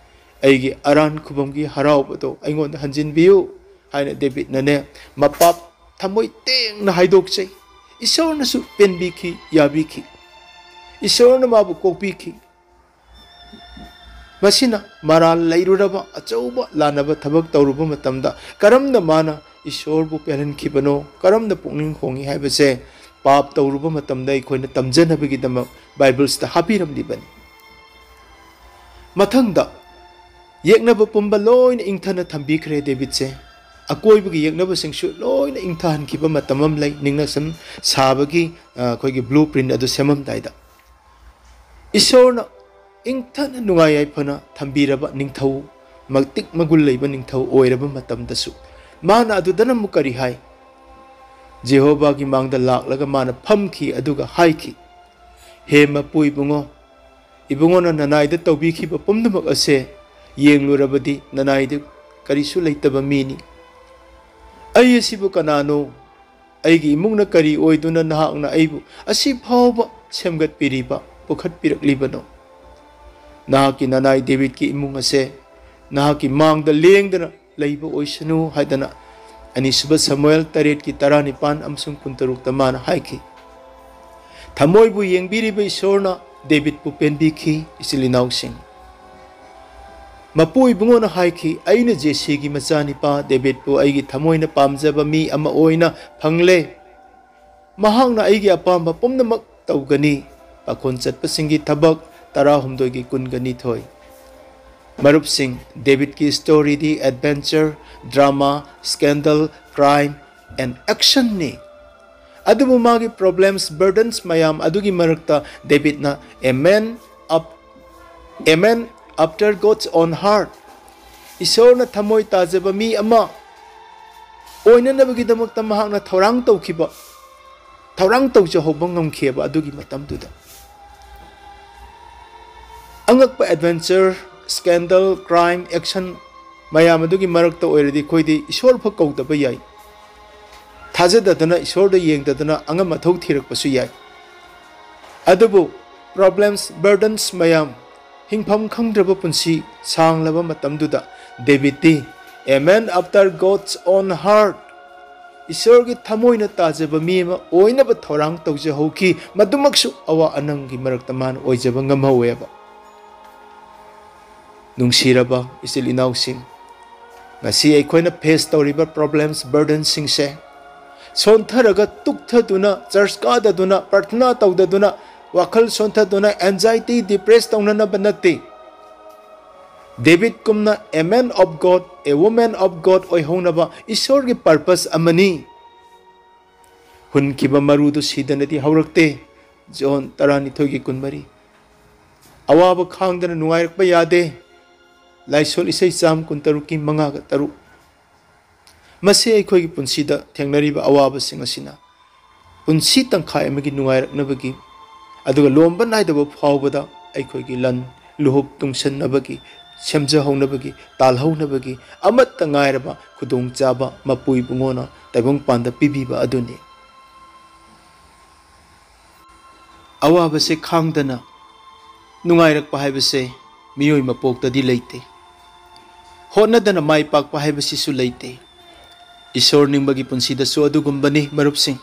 "ꯑꯩꯒꯤ ꯑꯔꯥꯟ ꯈꯨꯕꯝꯒꯤ ꯍꯔꯥꯎꯕꯗꯣ ꯑꯩꯉꯣꯟꯗ ꯍꯟꯖꯤꯟꯕꯤꯌꯨ" ꯍꯥꯏꯅ ꯗꯦꯕꯤꯠꯅꯅꯦ, ꯃꯄꯥꯞ ꯊꯃꯣꯏ ꯇꯦꯡꯅ ꯍꯥꯏꯗꯣꯛꯆꯩ꯫ ꯏꯁꯣꯔꯅꯁꯨ ꯄꯦꯟꯕꯤꯈꯤ, ꯌꯥꯕꯤꯈꯤ꯫ ꯏꯁꯣꯔꯅ ꯃꯥꯕꯨ ꯀꯣꯛꯄꯤꯈꯤ꯫ ꯃꯁꯤꯅ ꯃꯔꯥꯜ ꯂꯩꯔꯨꯔꯕ ꯑꯆꯧꯕ ꯂꯥꯟꯅꯕ ꯊꯕꯛ ꯇꯧꯔꯨꯕ ꯃꯇꯝꯗ ꯀꯔꯝꯅ ꯃꯥꯅ ꯏꯁꯣꯔꯕꯨ ꯄꯦꯜꯍꯟꯈꯤꯕꯅꯣ, ꯀꯔꯝꯅ ꯄꯨꯛꯅꯤꯡ ꯍꯣꯡꯉꯤ ꯍꯥꯏꯕꯁꯦ ꯄꯥꯞ ꯇꯧꯔꯨꯕ ꯃꯇꯝꯗ ꯑꯩꯈꯣꯏꯅ ꯇꯝꯖꯅꯕꯒꯤꯗꯃꯛ ꯕꯥꯏꯕꯜꯁꯤꯗ ꯍꯥꯞꯄꯤꯔꯝꯂꯤꯕꯅꯤ꯫ ꯃꯊꯪꯗ, ꯌꯦꯛꯅꯕ ꯄꯨꯝꯕ ꯂꯣꯏꯅ ꯏꯪꯊꯅ ꯊꯝꯕꯤꯈ꯭ꯔꯦ ꯗꯦꯕꯤꯠꯁꯦ꯫ ꯑꯀꯣꯏꯕꯒꯤ ꯌꯦꯛꯅꯕꯁꯤꯡꯁꯨ ꯂꯣꯏꯅ ꯏꯪꯊꯍꯟꯈꯤꯕ ꯃꯇꯝ ꯑꯃ ꯂꯩ꯫ ꯅꯤꯡꯅ ꯁꯨꯝ ꯁꯥꯕꯒꯤ, ꯑ, ꯑꯩꯈꯣꯏꯒꯤ blue print ꯑꯗꯨ ꯁꯦꯝꯃꯝꯗꯥꯏꯗ꯫ ꯏꯁꯣꯔꯅ ꯏꯪꯊꯅ ꯅꯨꯡꯉꯥꯏ ꯌꯥꯏꯐꯅ ꯊꯝꯕꯤꯔꯕ ꯅꯤꯡꯊꯧ, ꯃꯇꯤꯛ ꯃꯒꯨꯟ ꯂꯩꯕ ꯅꯤꯡꯊꯧ ꯑꯣꯏꯔꯕ ꯃꯇꯝꯗꯁꯨ, ꯃꯥꯅ ꯑꯗꯨꯗꯅ ꯑꯃꯨꯛ ꯀꯔꯤ ꯍꯥꯏ? ꯖꯦꯍꯣꯚꯥꯒꯤ ꯃꯥꯡꯗ ꯂꯥꯛꯂꯒ ꯃꯥꯅ ꯐꯝꯈꯤ, ꯑꯗꯨꯒ ꯍꯥꯏꯈꯤ, "ꯍꯦ ꯃꯄꯨ ꯏꯕꯨꯡꯉꯣ, ꯏꯕꯨꯡꯉꯣꯅ ꯅꯅꯥꯏꯗ ꯇꯧꯕꯤꯈꯤꯕ ꯄꯨꯝꯅꯃꯛ ꯑꯁꯦ ꯌꯦꯡꯂꯨꯔꯕꯗꯤ ꯅꯅꯥꯏꯗ ꯀꯔꯤꯁꯨ ꯂꯩꯇꯕ ꯃꯤꯅꯤ꯫ ꯑꯩ ꯑꯁꯤꯕꯨ ꯀꯅꯥꯅꯣ? ꯑꯩꯒꯤ ꯏꯃꯨꯡꯅ ꯀꯔꯤ ꯑꯣꯏꯗꯨꯅ ꯅꯍꯥꯛꯅ ꯑꯩꯕꯨ ꯑꯁꯤ ꯐꯥꯎꯕ ꯁꯦꯝꯒꯠꯄꯤꯔꯤꯕ, ꯄꯨꯈꯠꯄꯤꯔꯛꯂꯤꯕꯅꯣ? ꯅꯍꯥꯛꯀꯤ ꯅꯅꯥꯏ ꯗꯦꯕꯤꯠꯀꯤ ꯏꯃꯨꯡ ꯑꯁꯦ ꯅꯍꯥꯛꯀꯤ ꯃꯥꯡꯗ ꯂꯦꯡꯗꯅ ꯂꯩꯕ ꯑꯣꯏꯁꯅꯨ" ꯍꯥꯏꯗꯅ ꯑꯅꯤꯁꯨꯕ ꯁꯃꯨꯑꯦꯜ ꯇꯔꯦꯠꯀꯤ ꯇꯔꯥꯅꯤꯄꯥꯟ ꯑꯃꯁꯨꯡ ꯀꯨꯟꯇꯔꯨꯛꯇ ꯃꯥꯅ ꯍꯥꯏꯈꯤ, "ꯊꯃꯣꯏꯕꯨ ꯌꯦꯡꯕꯤꯔꯤꯕ ꯏꯁꯣꯔꯅ ꯗꯦꯕꯤꯠꯄꯨ ꯄꯦꯟꯕꯤꯈꯤ, ꯏꯆꯤꯜ ꯏꯅꯥꯎꯁꯤꯡ꯫ ꯃꯄꯨ ꯏꯕꯨꯡꯉꯣꯅ ꯍꯥꯏꯈꯤ, 'ꯑꯩꯅ ꯖꯦꯁꯤꯒꯤ ꯃꯆꯥꯅꯤꯄꯥ ꯗꯦꯕꯤꯠꯄꯨ ꯑꯩꯒꯤ ꯊꯃꯣꯏꯅ ꯄꯥꯝꯖꯕ ꯃꯤ ꯑꯃ ꯑꯣꯏꯅ ꯐꯪꯂꯦ꯫ ꯃꯍꯥꯛꯅ ꯑꯩꯒꯤ ꯑꯄꯥꯝꯕ ꯄꯨꯝꯅꯃꯛ ꯇꯧꯒꯅꯤ.'" ꯄꯥꯈꯣꯟ ꯆꯠꯄꯁꯤꯡꯒꯤ ꯊꯕꯛ ꯇꯔꯥꯍꯨꯝꯗꯣꯏꯒꯤ ꯀꯨꯟꯒ ꯅꯤꯊꯣꯏ꯫ ꯃꯔꯨꯞꯁꯤꯡ, ꯗꯦꯕꯤꯠꯀꯤ ꯁ꯭ꯇꯣꯔꯤꯗꯤ ꯑꯦꯗꯚꯦꯟꯆꯔ, ꯗ꯭ꯔꯥꯃꯥ, ꯁ꯭ꯀꯦꯟꯗꯜ, ꯀ꯭ꯔꯥꯏꯝ ꯑꯦꯟ ꯑꯦꯛꯁꯟꯅꯤ꯫ ꯑꯗꯨꯕꯨ ꯃꯥꯒꯤ ꯄ꯭ꯔꯣꯕ꯭ꯂꯦꯝꯁ, ꯕꯔꯗꯟꯁ ꯃꯌꯥꯝ ꯑꯗꯨꯒꯤ ꯃꯔꯛꯇ ꯗꯦꯕꯤꯠꯅ a man of, a man after God's own heart, ꯏꯁꯣꯔꯅ ꯊꯃꯣꯏ ꯇꯥꯖꯕ ꯃꯤ ꯑꯃ ꯑꯣꯏꯅꯅꯕꯒꯤꯗꯃꯛꯇ ꯃꯍꯥꯛꯅ ꯊꯧꯔꯥꯡ ꯇꯧꯈꯤꯕ, ꯊꯧꯔꯥꯡ ꯇꯧꯖꯍꯧꯕ ꯉꯝꯈꯤꯑꯕ ꯑꯗꯨꯒꯤ ꯃꯇꯝꯗꯨꯗ꯫ ꯑꯉꯛꯄ ꯑꯦꯗꯚꯦꯟꯆꯔ, ꯁ꯭ꯀꯦꯟꯗꯜ, ꯀ꯭ꯔꯥꯏꯝ, ꯑꯦꯛꯁꯟ ꯃꯌꯥꯝ ꯑꯗꯨꯒꯤ ꯃꯔꯛꯇ ꯑꯣꯏꯔꯗꯤ ꯑꯩꯈꯣꯏꯗꯤ ꯏꯁꯣꯔ ꯐꯥꯎ ꯀꯧꯗꯕ ꯌꯥꯏ꯫ ꯊꯥꯖꯗꯗꯅ, ꯏꯁꯣꯔꯗ ꯌꯦꯡꯗꯗꯅ ꯑꯉꯝ ꯑꯊꯧ ꯊꯤꯔꯛꯄꯁꯨ ꯌꯥꯏ꯫ ꯑꯗꯨꯕꯨ ꯄ꯭ꯔꯣꯕ꯭ꯂꯦꯝꯁ, ꯕꯔꯗꯟꯁ ꯃꯌꯥꯝ, ꯍꯤꯡꯐꯝ ꯈꯪꯗ꯭ꯔꯕ ꯄꯨꯟꯁꯤ ꯁꯥꯡꯂꯕ ꯃꯇꯝꯗꯨꯗ ꯗꯦꯕꯤꯠꯇꯤ a man after God's own heart, ꯏꯁꯣꯔꯒꯤ ꯊꯃꯣꯏꯅ ꯇꯥꯖꯕ ꯃꯤ ꯑꯃ ꯑꯣꯏꯅꯕ ꯊꯧꯔꯥꯡ ꯇꯧꯖꯍꯧꯈꯤ꯫ ꯃꯗꯨꯃꯛꯁꯨ ꯑꯋꯥ ꯑꯅꯪꯒꯤ ꯃꯔꯛꯇ ꯃꯥꯅ ꯑꯣꯏꯖꯕ ꯉꯝꯍꯧꯋꯦꯕ꯫ ꯅꯨꯡꯁꯤꯔꯕ ꯏꯆꯤꯜ ꯏꯅꯥꯎꯁꯤꯡ, ꯉꯁꯤ ꯑꯩꯈꯣꯏꯅ ꯐꯦꯁ ꯇꯧꯔꯤꯕ ꯄ꯭ꯔꯣꯕ꯭ꯂꯦꯝꯁ, ꯕꯔꯗꯟꯁꯤꯡꯁꯦ ꯁꯣꯟꯊꯔꯒ, ꯇꯨꯛꯊꯗꯨꯅ, ꯆꯔꯆ ꯀꯥꯗꯗꯨꯅ, ꯄ꯭ꯔꯊꯅꯥ ꯇꯧꯗꯗꯨꯅ, ꯋꯥꯈꯜ ꯁꯣꯟꯊꯗꯨꯅ, ꯑꯦꯟꯖꯥꯏꯇꯤ, ꯗꯤꯄ꯭ꯔꯦꯁ ꯇꯧꯅꯅꯕ ꯅꯠꯇꯦ꯫ ꯗꯦꯕꯤꯠꯀꯨꯝꯅ a man of God, a woman of God ꯑꯣꯏꯍꯧꯅꯕ ꯏꯁꯣꯔꯒꯤ ꯄꯔꯄꯁ ꯑꯃꯅꯤ꯫ "ꯍꯨꯟꯈꯤꯕ ꯃꯔꯨꯗꯨ ꯁꯤꯗꯅꯗꯤ ꯍꯧꯔꯛꯇꯦ", ꯖꯣꯟ ꯇꯔꯥꯅꯤꯊꯣꯏꯒꯤ ꯀꯨꯟꯃꯔꯤ꯫ ꯑꯋꯥꯕ ꯈꯥꯡꯗꯅ ꯅꯨꯡꯉꯥꯏꯔꯛꯄ ꯌꯥꯗꯦ꯫ ꯂꯥꯏꯁꯣꯟ ꯏꯁꯩ ꯆꯥꯝ ꯀꯨꯟꯇꯔꯨꯛꯀꯤ ꯃꯉꯥꯒ ꯇꯔꯨꯛ꯫ ꯃꯁꯤ ꯑꯩꯈꯣꯏꯒꯤ ꯄꯨꯟꯁꯤꯗ ꯊꯦꯡꯅꯔꯤꯕ ꯑꯋꯥꯕꯁꯤꯡ ꯑꯁꯤꯅ ꯄꯨꯟꯁꯤ ꯇꯪꯈꯥꯏ ꯑꯃꯒꯤ ꯅꯨꯡꯉꯥꯏꯔꯛꯅꯕꯒꯤ, ꯑꯗꯨꯒ ꯂꯣꯝꯕ ꯅꯥꯏꯗꯕ ꯐꯥꯎꯕꯗ ꯑꯩꯈꯣꯏꯒꯤ ꯂꯟ ꯂꯨꯍꯨꯞ ꯇꯨꯡꯁꯟꯅꯕꯒꯤ, ꯁꯦꯝꯖꯍꯧꯅꯕꯒꯤ, ꯇꯥꯜꯍꯧꯅꯕꯒꯤ ꯑꯃꯠꯇ ꯉꯥꯏꯔꯕ ꯈꯨꯗꯣꯡꯆꯥꯕ ꯃꯄꯨ ꯏꯕꯨꯡꯉꯣꯅ ꯇꯥꯏꯕꯪꯄꯥꯟꯗ ꯄꯤꯕꯤꯕ ꯑꯗꯨꯅꯤ꯫ ꯑꯋꯥꯕꯁꯦ ꯈꯥꯡꯗꯅ ꯅꯨꯡꯉꯥꯏꯔꯛꯄ ꯍꯥꯏꯕꯁꯦ ꯃꯤꯑꯣꯏ ꯃꯄꯣꯛꯇꯗꯤ ꯂꯩꯇꯦ꯫ ꯍꯣꯠꯅꯗꯅ ꯃꯥꯏ ꯄꯥꯛꯄ ꯍꯥꯏꯕꯁꯤꯁꯨ ꯂꯩꯇꯦ꯫ ꯏꯁꯣꯔ ꯅꯤꯡꯕꯒꯤ ꯄꯨꯟꯁꯤꯗꯁꯨ ꯑꯗꯨꯒꯨꯝꯕꯅꯤ, ꯃꯔꯨꯞꯁꯤꯡ꯫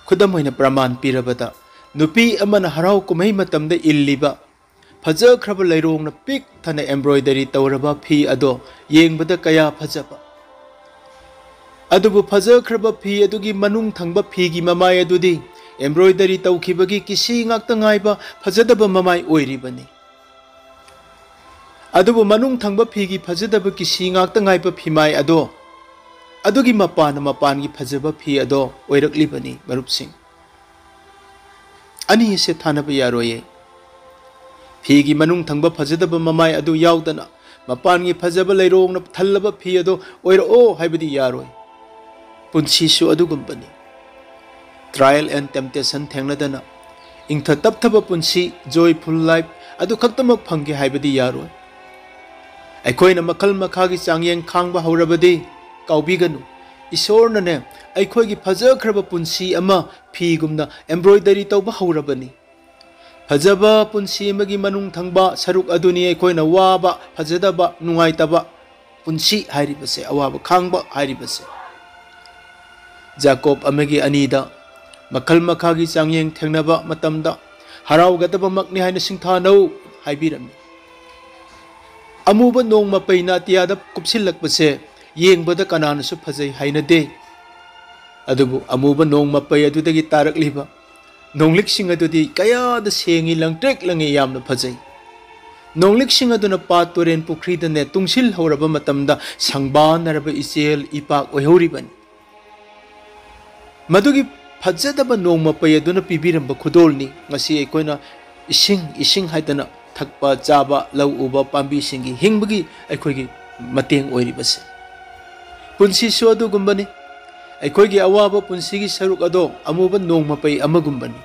ꯈꯨꯗꯝ ꯑꯣꯏꯅ ꯄ꯭ꯔꯃꯥꯟ ꯄꯤꯔꯕꯗ, ꯅꯨꯄꯤ ꯑꯃꯅ ꯍꯔꯥꯎ ꯀꯨꯝꯍꯩ ꯃꯇꯝꯗ ꯏꯜꯂꯤꯕ ꯐꯖꯈ꯭ꯔꯕ ꯂꯩꯔꯣꯡꯅ ꯄꯤꯛ ꯊꯟꯅ embroidery ꯇꯧꯔꯕ ꯐꯤ ꯑꯗꯣ ꯌꯦꯡꯕꯗ ꯀꯌꯥ ꯐꯖꯕ꯫ ꯑꯗꯨꯕꯨ ꯐꯖꯈ꯭ꯔꯕ ꯐꯤ ꯑꯗꯨꯒꯤ ꯃꯅꯨꯡ ꯊꯪꯕ ꯐꯤꯒꯤ ꯃꯃꯥꯏ ꯑꯗꯨꯗꯤ embroidery ꯇꯧꯈꯤꯕꯒꯤ ꯀꯤꯁꯤ ꯉꯥꯛꯇ ꯉꯥꯏꯕ ꯐꯖꯗꯕ ꯃꯃꯥꯏ ꯑꯣꯏꯔꯤꯕꯅꯤ꯫ ꯑꯗꯨꯕꯨ ꯃꯅꯨꯡ ꯊꯪꯕ ꯐꯤꯒꯤ ꯐꯖꯗꯕ ꯀꯤꯁꯤ ꯉꯥꯛꯇ ꯉꯥꯏꯕ ꯐꯤꯃꯥꯏ ꯑꯗꯣ, ꯑꯗꯨꯒꯤ ꯃꯄꯥꯟꯅ ꯃꯄꯥꯟꯒꯤ ꯐꯖꯕ ꯐꯤ ꯑꯗꯣ ꯑꯣꯏꯔꯛꯂꯤꯕꯅꯤ, ꯃꯔꯨꯞꯁꯤꯡ꯫ ꯑꯅꯤ ꯑꯁꯦ ꯊꯥꯅꯕ ꯌꯥꯔꯣꯏꯌꯦ꯫ ꯐꯤꯒꯤ ꯃꯅꯨꯡ ꯊꯪꯕ ꯐꯖꯗꯕ ꯃꯃꯥꯏ ꯑꯗꯨ ꯌꯥꯎꯗꯅ ꯃꯄꯥꯟꯒꯤ ꯐꯖꯕ ꯂꯩꯔꯣꯡꯅ ꯊꯜꯂꯕ ꯐꯤ ꯑꯗꯨ ꯑꯣꯏꯔꯛꯑꯣ ꯍꯥꯏꯕꯗꯤ ꯌꯥꯔꯣꯏ꯫ ꯄꯨꯟꯁꯤꯁꯨ ꯑꯗꯨꯒꯨꯝꯕꯅꯤ꯫ Trial and temptation ꯊꯦꯡꯅꯗꯅ ꯏꯪꯊ ꯇꯞꯊꯕ ꯄꯨꯟꯁꯤ, joyful life ꯑꯗꯨ ꯈꯛꯇꯃꯛ ꯐꯪꯒꯦ ꯍꯥꯏꯕꯗꯤ ꯌꯥꯔꯣꯏ꯫ ꯑꯩꯈꯣꯏꯅ ꯃꯈꯜ ꯃꯈꯥꯒꯤ ꯆꯥꯡꯌꯦꯡ ꯈꯥꯡꯕ ꯍꯧꯔꯕꯗꯤ, ꯀꯥꯎꯕꯤꯒꯅꯨ, ꯏꯁꯣꯔꯅꯅꯦ ꯑꯩꯈꯣꯏꯒꯤ ꯐꯖꯈ꯭ꯔꯕ ꯄꯨꯟꯁꯤ ꯑꯃ ꯐꯤꯒꯨꯝꯅ embroidery ꯇꯧꯕ ꯍꯧꯔꯕꯅꯤ꯫ ꯐꯖꯕ ꯄꯨꯟꯁꯤ ꯑꯃꯒꯤ ꯃꯅꯨꯡ ꯊꯪꯕ ꯁꯔꯨꯛ ꯑꯗꯨꯅꯤ ꯑꯩꯈꯣꯏꯅ ꯋꯥꯕ, ꯐꯖꯗꯕ, ꯅꯨꯡꯉꯥꯏꯇꯕ ꯄꯨꯟꯁꯤ ꯍꯥꯏꯔꯤꯕꯁꯦ, ꯑꯋꯥꯕ ꯈꯥꯡꯕ ꯍꯥꯏꯔꯤꯕꯁꯦ꯫ ꯖꯥꯀꯣꯕ ꯑꯃꯒꯤ ꯑꯅꯤꯗ ꯃꯈꯜ ꯃꯈꯥꯒꯤ ꯆꯥꯡꯌꯦꯡ ꯊꯦꯡꯅꯕ ꯃꯇꯝꯗ ꯍꯔꯥꯎꯒꯗꯕꯃꯛꯅꯤ ꯍꯥꯏꯅ ꯁꯤꯡꯊꯥꯅꯧ ꯍꯥꯏꯕꯤꯔꯝꯃꯤ꯫ ꯑꯃꯨꯕ ꯅꯣꯡ ꯃꯄꯩꯅ ꯑꯇꯤꯌꯥꯗ ꯀꯨꯞꯁꯤꯜꯂꯛꯄꯁꯦ ꯌꯦꯡꯕꯗ ꯀꯅꯥꯅꯁꯨ ꯐꯖꯩ ꯍꯥꯏꯅꯗꯦ꯫ ꯑꯗꯨꯕꯨ ꯑꯃꯨꯕ ꯅꯣꯡ ꯃꯄꯩ ꯑꯗꯨꯗꯒꯤ ꯇꯥꯔꯛꯂꯤꯕ ꯅꯣꯡꯂꯤꯛꯁꯤꯡ ꯑꯗꯨꯗꯤ ꯀꯌꯥꯗ ꯁꯦꯡꯏ, ꯂꯪꯇ꯭ꯔꯤꯛ ꯂꯪꯏ, ꯌꯥꯝꯅ ꯐꯖꯩ꯫ ꯅꯣꯡꯂꯤꯛꯁꯤꯡ ꯑꯗꯨꯅ ꯄꯥꯠ, ꯇꯨꯔꯦꯟ, ꯄꯨꯈ꯭ꯔꯤꯗꯅꯦ ꯇꯨꯡꯁꯤꯜꯍꯧꯔꯕ ꯃꯇꯝꯗ ꯁꯪꯕꯥꯟꯅꯔꯕ ꯏꯆꯦꯜ ꯏꯄꯥꯛ ꯑꯣꯏꯍꯧꯔꯤꯕꯅꯤ꯫ ꯃꯗꯨꯒꯤ ꯐꯖꯗꯕ ꯅꯣꯡ ꯃꯄꯩ ꯑꯗꯨꯅ ꯄꯤꯕꯤꯔꯝꯕ ꯈꯨꯗꯣꯜꯅꯤ ꯉꯁꯤ ꯑꯩꯈꯣꯏꯅ ꯏꯁꯤꯡ, ꯏꯁꯤꯡ ꯍꯥꯏꯗꯅ ꯊꯛꯄ, ꯆꯥꯕ, ꯂꯧ ꯎꯕ, ꯄꯥꯝꯕꯤꯁꯤꯡꯒꯤ ꯍꯤꯡꯕꯒꯤ ꯑꯩꯈꯣꯏꯒꯤ ꯃꯇꯦꯡ ꯑꯣꯏꯔꯤꯕꯁꯦ꯫ ꯄꯨꯟꯁꯤꯁꯨ ꯑꯗꯨꯒꯨꯝꯕꯅꯤ꯫ ꯑꯩꯈꯣꯏꯒꯤ ꯑꯋꯥꯕ ꯄꯨꯟꯁꯤꯒꯤ ꯁꯔꯨꯛ ꯑꯗꯣ ꯑꯃꯨꯕ ꯅꯣꯡ ꯃꯄꯩ ꯑꯃꯒꯨꯝꯕꯅꯤ꯫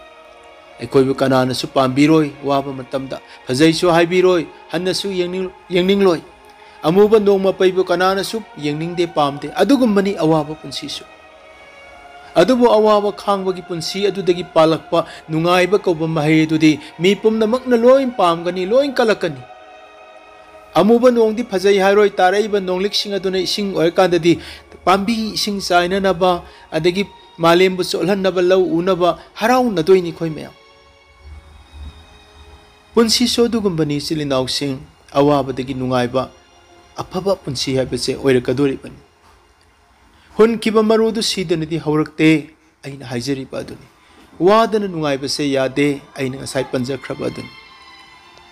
ꯑꯩꯈꯣꯏꯕꯨ ꯀꯅꯥꯅꯁꯨ ꯄꯥꯝꯕꯤꯔꯣꯏ, ꯋꯥꯕ ꯃꯇꯝꯗ ꯐꯖꯩꯁꯨ ꯍꯥꯏꯕꯤꯔꯣꯏ, ꯍꯟꯅꯁꯨ ꯌꯦꯡꯅꯤꯡ-, ꯌꯦꯡꯅꯤꯡꯂꯣꯏ꯫ ꯑꯃꯨꯕ ꯅꯣꯡ ꯃꯄꯩꯕꯨ ꯀꯅꯥꯅꯁꯨ ꯌꯦꯡꯅꯤꯡꯗꯦ, ꯄꯥꯝꯗꯦ꯫ ꯑꯗꯨꯒꯨꯝꯕꯅꯤ ꯑꯋꯥꯕ ꯄꯨꯟꯁꯤꯁꯨ꯫ ꯑꯗꯨꯕꯨ ꯑꯋꯥꯕ ꯈꯥꯡꯕꯒꯤ ꯄꯨꯟꯁꯤ ꯑꯗꯨꯗꯒꯤ ꯄꯥꯜꯂꯛꯄ ꯅꯨꯡꯉꯥꯏꯕ ꯀꯧꯕ ꯃꯍꯩ ꯑꯗꯨꯗꯤ ꯃꯤ ꯄꯨꯝꯅꯃꯛꯅ ꯂꯣꯏ ꯄꯥꯝꯒꯅꯤ, ꯂꯣꯏ ꯀꯜꯂꯛꯀꯅꯤ꯫ ꯑꯃꯨꯕ ꯅꯣꯡꯗꯤ ꯐꯖꯩ ꯍꯥꯏꯔꯣꯏ, ꯇꯥꯔꯛꯏꯕ ꯅꯣꯡꯂꯤꯛꯁꯤꯡ ꯑꯗꯨꯅ ꯏꯁꯤꯡ ꯑꯣꯏꯔꯀꯥꯟꯗꯗꯤ ꯄꯥꯝꯕꯤ ꯏꯁꯤꯡ ꯆꯥꯏꯅꯅꯕ, ꯑꯗꯒꯤ ꯃꯥꯂꯦꯝꯕꯨ ꯆꯣꯠꯍꯟꯅꯕ, ꯂꯧ ꯎꯅꯕ ꯍꯔꯥꯎꯅꯗꯣꯏꯅꯤ ꯑꯩꯈꯣꯏ ꯃꯌꯥꯝ꯫ ꯄꯨꯟꯁꯤꯁꯨ ꯑꯗꯨꯒꯨꯝꯕꯅꯤ, ꯏꯆꯤꯜ ꯏꯅꯥꯎꯁꯤꯡ, ꯑꯋꯥꯕꯗꯒꯤ ꯅꯨꯡꯉꯥꯏꯕ, ꯑꯐꯕ ꯄꯨꯟꯁꯤ ꯍꯥꯏꯕꯁꯦ ꯑꯣꯏꯔꯛꯀꯗꯣꯔꯤꯕꯅꯤ꯫ ꯍꯨꯟꯈꯤꯕ ꯃꯔꯨꯗꯨ ꯁꯤꯗꯅꯗꯤ ꯍꯧꯔꯛꯇꯦ, ꯑꯩꯅ ꯍꯥꯏꯖꯔꯤꯕ ꯑꯗꯨꯅꯤ꯫ ꯋꯥꯗꯅ ꯅꯨꯡꯉꯥꯏꯕꯁꯦ ꯌꯥꯗꯦ, ꯑꯩꯅ ꯉꯁꯥꯏ ꯄꯟꯖꯈ꯭ꯔꯕ ꯑꯗꯨꯅꯤ꯫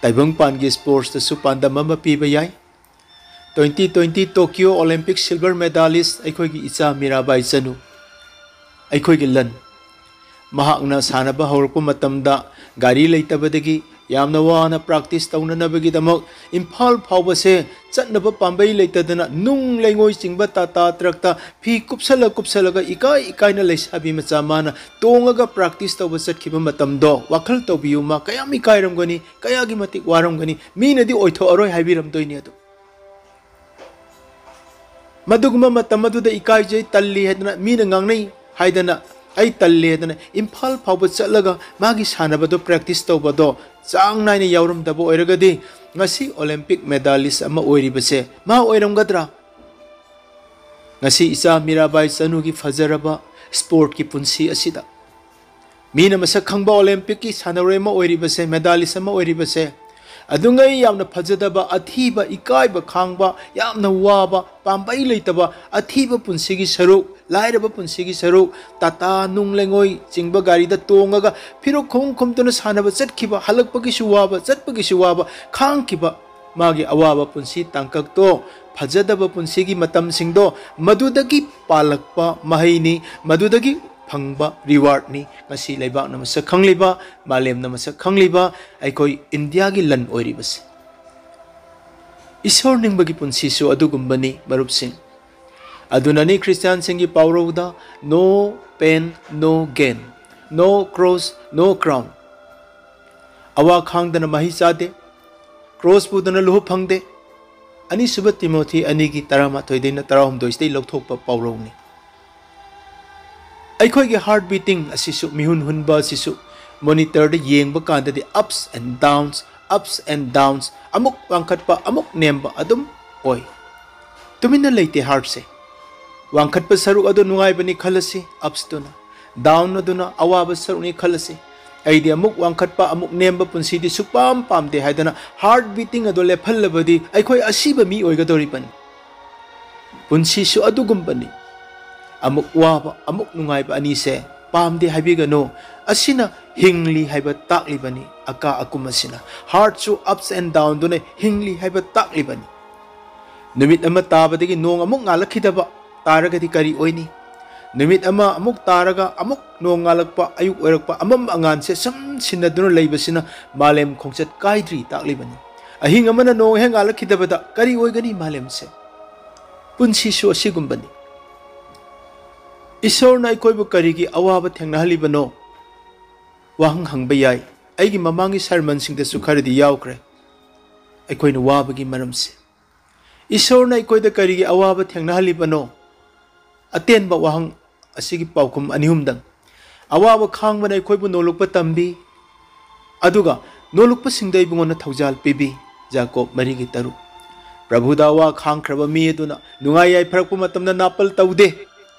ꯇꯥꯏꯕꯪꯄꯥꯟꯒꯤ ꯁ꯭ꯄꯣꯔꯠꯁꯇꯁꯨ ꯄꯥꯟꯗꯝ ꯑꯃ ꯄꯤꯕ ꯌꯥꯏ꯫ Twenty twenty Tokyo Olympic silver medalist ꯑꯩꯈꯣꯏꯒꯤ ꯏꯆꯥ ꯃꯤꯔꯥꯕꯥꯏ ꯆꯅꯨ, ꯑꯩꯈꯣꯏꯒꯤ ꯂꯟ, ꯃꯍꯥꯛꯅ ꯁꯥꯟꯅꯕ ꯍꯧꯔꯛꯄ ꯃꯇꯝꯗ ꯒꯥꯔꯤ ꯂꯩꯇꯕꯗꯒꯤ ꯌꯥꯝꯅ ꯋꯥꯅ ꯄ꯭ꯔꯥꯛꯇꯤꯁ ꯇꯧꯅꯅꯕꯒꯤꯗꯃꯛ ꯏꯝꯐꯥꯜ ꯐꯥꯎꯕꯁꯦ ꯆꯠꯅꯕ ꯄꯥꯝꯕꯩ ꯂꯩꯇꯗꯅ ꯅꯨꯡ ꯂꯩꯉꯣꯏ ꯆꯤꯡꯕ ꯇꯥꯇꯥ ꯇ꯭ꯔꯛꯇ ꯐꯤ ꯀꯨꯞꯁꯜꯂ ꯀꯨꯞꯁꯜꯂꯒ ꯏꯀꯥꯏ ꯏꯀꯥꯏꯅ ꯂꯩꯁꯥꯕꯤ ꯃꯆꯥ ꯃꯥꯅ ꯇꯣꯡꯉꯒ ꯄ꯭ꯔꯥꯛꯇꯤꯁ ꯇꯧꯕ ꯆꯠꯈꯤꯕ ꯃꯇꯝꯗꯣ ꯋꯥꯈꯜ ꯇꯧꯕꯤꯌꯨ, ꯃꯥ ꯀꯌꯥꯝ ꯏꯀꯥꯏꯔꯝꯒꯅꯤ, ꯀꯌꯥꯒꯤ ꯃꯇꯤꯛ ꯋꯥꯔꯝꯒꯅꯤ꯫ ꯃꯤꯅꯗꯤ ꯑꯣꯏꯊꯣꯛꯑꯔꯣꯏ ꯍꯥꯏꯕꯤꯔꯝꯗꯣꯏꯅꯤ ꯑꯗꯨ꯫ ꯃꯗꯨꯒꯨꯝꯕ ꯃꯇꯝ ꯑꯗꯨꯗ ꯏꯀꯥꯏꯖꯩ, ꯇꯜꯂꯤ ꯍꯥꯏꯗꯅ, ꯃꯤꯅ ꯉꯥꯡꯅꯩ ꯍꯥꯏꯗꯅ, ꯑꯩ ꯇꯜꯂꯤ ꯍꯥꯏꯗꯅ ꯏꯝꯐꯥꯜ ꯐꯥꯎꯕ ꯆꯠꯂꯒ ꯃꯥꯒꯤ ꯁꯥꯟꯅꯕꯗꯣ ꯄ꯭ꯔꯦꯛꯇꯤꯁ ꯇꯧꯕꯗꯣ ꯆꯥꯡ ꯅꯥꯏꯅ ꯌꯥꯎꯔꯝꯗꯕ ꯑꯣꯏꯔꯒꯗꯤ ꯉꯁꯤ ꯑꯣꯂꯦꯝꯄꯤꯛ ꯃꯦꯗꯥꯂꯤꯁ ꯑꯃ ꯑꯣꯏꯔꯤꯕꯁꯦ ꯃꯥ ꯑꯣꯏꯔꯝꯒꯗ꯭ꯔꯥ? ꯉꯁꯤ ꯏꯆꯥ ꯃꯤꯔꯥꯕꯥꯏ ꯆꯅꯨꯒꯤ ꯐꯖꯔꯕ ꯁ꯭ꯄꯣꯔꯠꯀꯤ ꯄꯨꯟꯁꯤ ꯑꯁꯤꯗ ꯃꯤꯅ ꯃꯁꯛ ꯈꯪꯕ ꯑꯣꯂꯦꯝꯄꯤꯛꯀꯤ ꯁꯥꯟꯅꯔꯣꯏ ꯑꯃ ꯑꯣꯏꯔꯤꯕꯁꯦ, ꯃꯦꯗꯥꯂꯤꯁ ꯑꯃ ꯑꯣꯏꯔꯤꯕꯁꯦ, ꯑꯗꯨꯉꯩ ꯌꯥꯝꯅ ꯐꯖꯗꯕ, ꯑꯊꯤꯕ, ꯏꯀꯥꯏꯕ ꯈꯥꯡꯕ, ꯌꯥꯝꯅ ꯋꯥꯕ, ꯄꯥꯝꯕꯩ ꯂꯩꯇꯕ, ꯑꯊꯤꯕ ꯄꯨꯟꯁꯤꯒꯤ ꯁꯔꯨꯛ, ꯂꯥꯏꯔꯕ ꯄꯨꯟꯁꯤꯒꯤ ꯁꯔꯨꯛ, ꯇꯥꯇꯥ ꯅꯨꯡ ꯂꯩꯉꯣꯏ ꯆꯤꯡꯕ ꯒꯥꯔꯤꯗ ꯇꯣꯡꯉꯒ, ꯐꯤꯔꯨꯛ ꯈꯣꯡ ꯈꯣꯝꯗꯨꯅ ꯁꯥꯟꯅꯕ ꯆꯠꯈꯤꯕ, ꯍꯜꯂꯛꯄꯒꯤꯁꯨ ꯋꯥꯕ, ꯆꯠꯄꯒꯤꯁꯨ ꯋꯥꯕ, ꯈꯥꯡꯈꯤꯕ, ꯃꯥꯒꯤ ꯑꯋꯥꯕ ꯄꯨꯟꯁꯤ ꯇꯥꯡꯀꯛꯇꯣ, ꯐꯖꯗꯕ ꯄꯨꯟꯁꯤꯒꯤ ꯃꯇꯝꯁꯤꯡꯗꯣ, ꯃꯗꯨꯗꯒꯤ ꯄꯥꯜꯂꯛꯄ ꯃꯍꯩꯅꯤ, ꯃꯗꯨꯗꯒꯤ ꯐꯪꯕ ꯔꯤꯋꯥꯔꯗꯅꯤ ꯉꯁꯤ ꯂꯩꯕꯥꯛꯅ ꯃꯁꯛ ꯈꯪꯂꯤꯕ, ꯃꯥꯂꯦꯝꯅ ꯃꯁꯛ ꯈꯪꯂꯤꯕ ꯑꯩꯈꯣꯏ ꯏꯟꯗꯤꯌꯥꯒꯤ ꯂꯟ ꯑꯣꯏꯔꯤꯕꯁꯤ꯫ ꯏꯁꯣꯔ ꯅꯤꯡꯕꯒꯤ ꯄꯨꯟꯁꯤꯁꯨ ꯑꯗꯨꯒꯨꯝꯕꯅꯤ, ꯃꯔꯨꯞꯁꯤꯡ꯫ ꯑꯗꯨꯅꯅꯤ ꯈ꯭ꯔꯤꯁꯇꯤꯌꯥꯟꯁꯤꯡꯒꯤ ꯄꯥꯎꯔꯧꯗ "No pain, no gain, no cross, no crown"꯫ ꯑꯋꯥ ꯈꯥꯡꯗꯅ ꯃꯍꯩ ꯆꯥꯗꯦ, ꯀ꯭ꯔꯣꯁ ꯄꯨꯗꯅ ꯂꯨꯍꯨꯞ ꯐꯪꯗꯦ꯫ ꯑꯅꯤꯁꯨꯕ ꯇꯤꯃꯣꯊꯤ ꯑꯅꯤꯒꯤ ꯇꯔꯥꯃꯥꯊꯣꯏꯗꯩꯅ ꯇꯔꯥꯍꯨꯝꯗꯣꯏꯁꯤꯗꯩ ꯂꯧꯊꯣꯛꯄ ꯄꯥꯎꯔꯧꯅꯤ꯫ ꯑꯩꯈꯣꯏꯒꯤ heart beating ꯑꯁꯤꯁꯨ, ꯃꯤꯍꯨꯟ ꯍꯨꯟꯕ ꯑꯁꯤꯁꯨ ꯃꯣꯅꯤꯇꯔꯗ ꯌꯦꯡꯕ ꯀꯥꯟꯗꯗꯤ ups and downs, ups and downs, ꯑꯃꯨꯛ ꯋꯥꯡꯈꯠꯄ ꯑꯃꯨꯛ ꯅꯦꯝꯕ ꯑꯗꯨꯝ ꯑꯣꯏ꯫ ꯇꯨꯃꯤꯟꯅ ꯂꯩꯇꯦ heartꯁꯦ꯫ ꯋꯥꯡꯈꯠꯄ ꯁꯔꯨꯛ ꯑꯗꯨ ꯅꯨꯡꯉꯥꯏꯕꯅꯤ ꯈꯜꯂꯁꯤ, upsꯇꯨꯅ꯫ Down ꯑꯗꯨꯅ ꯑꯋꯥꯕ ꯁꯔꯨꯛꯅꯤ ꯈꯜꯂꯁꯤ꯫ ꯑꯩꯗꯤ ꯑꯃꯨꯛ ꯋꯥꯡꯈꯠꯄ ꯑꯃꯨꯛ ꯅꯦꯝꯕ ꯄꯨꯟꯁꯤꯗꯤ ꯁꯨꯛꯄꯥꯝ ꯄꯥꯝꯗꯦ ꯍꯥꯏꯗꯅ heart beating ꯑꯗꯨ ꯂꯦꯞꯍꯜꯂꯕꯗꯤ ꯑꯩꯈꯣꯏ ꯑꯁꯤꯕ ꯃꯤ ꯑꯣꯏꯒꯗꯧꯔꯤꯕꯅꯤ꯫ ꯄꯨꯟꯁꯤꯁꯨ ꯑꯗꯨꯒꯨꯝꯕꯅꯤ꯫ ꯑꯃꯨꯛ ꯋꯥꯕ ꯑꯃꯨꯛ ꯅꯨꯡꯉꯥꯏꯕ ꯑꯅꯤꯁꯦ ꯄꯥꯝꯗꯦ ꯍꯥꯏꯕꯤꯒꯅꯨ꯫ ꯑꯁꯤꯅ ꯍꯤꯡꯂꯤ ꯍꯥꯏꯕ ꯇꯥꯛꯂꯤꯕꯅꯤ꯫ ꯑꯀꯥ ꯑꯀꯨꯝ ꯑꯁꯤꯅ heartꯁꯨ ups and downꯗꯨꯅ ꯍꯤꯡꯂꯤ ꯍꯥꯏꯕ ꯇꯥꯛꯂꯤꯕꯅꯤ꯫ ꯅꯨꯃꯤꯠ ꯑꯃ ꯇꯥꯕꯗꯒꯤ ꯅꯣꯡ ꯑꯃꯨꯛ ꯉꯥꯜꯂꯛꯈꯤꯗꯕ ꯇꯥꯔꯒꯗꯤ ꯀꯔꯤ ꯑꯣꯏꯅꯤ? ꯅꯨꯃꯤꯠ ꯑꯃ ꯑꯃꯨꯛ ꯇꯥꯔꯒ ꯑꯃꯨꯛ ꯅꯣꯡ ꯉꯥꯜꯂꯛꯄ, ꯑꯌꯨꯛ ꯑꯣꯏꯔꯛꯄ, ꯑꯃꯝ ꯑꯉꯥꯟꯁꯦ ꯁꯨꯝ ꯁꯤꯟꯅꯗꯨꯅ ꯂꯩꯕꯁꯤꯅ ꯃꯥꯂꯦꯝ ꯈꯣꯡꯆꯠ ꯀꯥꯏꯗ꯭ꯔꯤ ꯇꯥꯛꯂꯤꯕꯅꯤ꯫ ꯑꯍꯤꯡ ꯑꯃꯅ ꯅꯣꯡ ꯍꯦꯛ ꯉꯥꯜꯂꯛꯈꯤꯗꯕꯗ ꯀꯔꯤ ꯑꯣꯏꯒꯅꯤ ꯃꯥꯂꯦꯝꯁꯦ? ꯄꯨꯟꯁꯤꯁꯨ ꯑꯁꯤꯒꯨꯝꯕꯅꯤ꯫ ꯏꯁꯣꯔꯅ ꯑꯩꯈꯣꯏꯕꯨ ꯀꯔꯤꯒꯤ ꯑꯋꯥꯕ ꯊꯦꯡꯅꯍꯜꯂꯤꯕꯅꯣ? ꯋꯥꯍꯪ ꯍꯪꯕ ꯌꯥꯏ꯫ ꯑꯩꯒꯤ ꯃꯃꯥꯡꯒꯤ sermonꯁꯤꯡꯗꯁꯨ ꯈꯔꯗꯤ ꯌꯥꯎꯈ꯭ꯔꯦ꯫ ꯑꯩꯈꯣꯏꯅ ꯋꯥꯕꯒꯤ ꯃꯔꯝꯁꯦ꯫ ꯏꯁꯣꯔꯅ ꯑꯩꯈꯣꯏꯗ ꯀꯔꯤꯒꯤ ꯑꯋꯥꯕ ꯊꯦꯡꯅꯍꯜꯂꯤꯕꯅꯣ? ꯑꯇꯦꯟꯕ ꯋꯥꯍꯪ ꯑꯁꯤꯒꯤ ꯄꯥꯎꯈꯨꯝ ꯑꯅꯤ ꯑꯍꯨꯝꯗꯪ꯫ ꯑꯋꯥꯕ ꯈꯥꯡꯕꯅ ꯑꯩꯈꯣꯏꯕꯨ ꯅꯣꯂꯨꯛꯄ ꯇꯝꯕꯤ, ꯑꯗꯨꯒ ꯅꯣꯂꯨꯛꯄꯁꯤꯡꯗ ꯏꯕꯨꯡꯉꯣꯅ ꯊꯧꯖꯥꯜ ꯄꯤꯕꯤ꯫ ꯖꯥꯀꯣꯕ ꯃꯔꯤꯒꯤ ꯇꯔꯨꯛ꯫ ꯄ꯭ꯔꯚꯨꯗ ꯑꯋꯥ ꯈꯥꯡꯈ꯭ꯔꯕ ꯃꯤ ꯑꯗꯨꯅ ꯅꯨꯡꯉꯥꯏ ꯌꯥꯏꯐꯔꯛꯄ ꯃꯇꯝꯗ ꯅꯥꯄꯜ ꯇꯧꯗꯦ꯫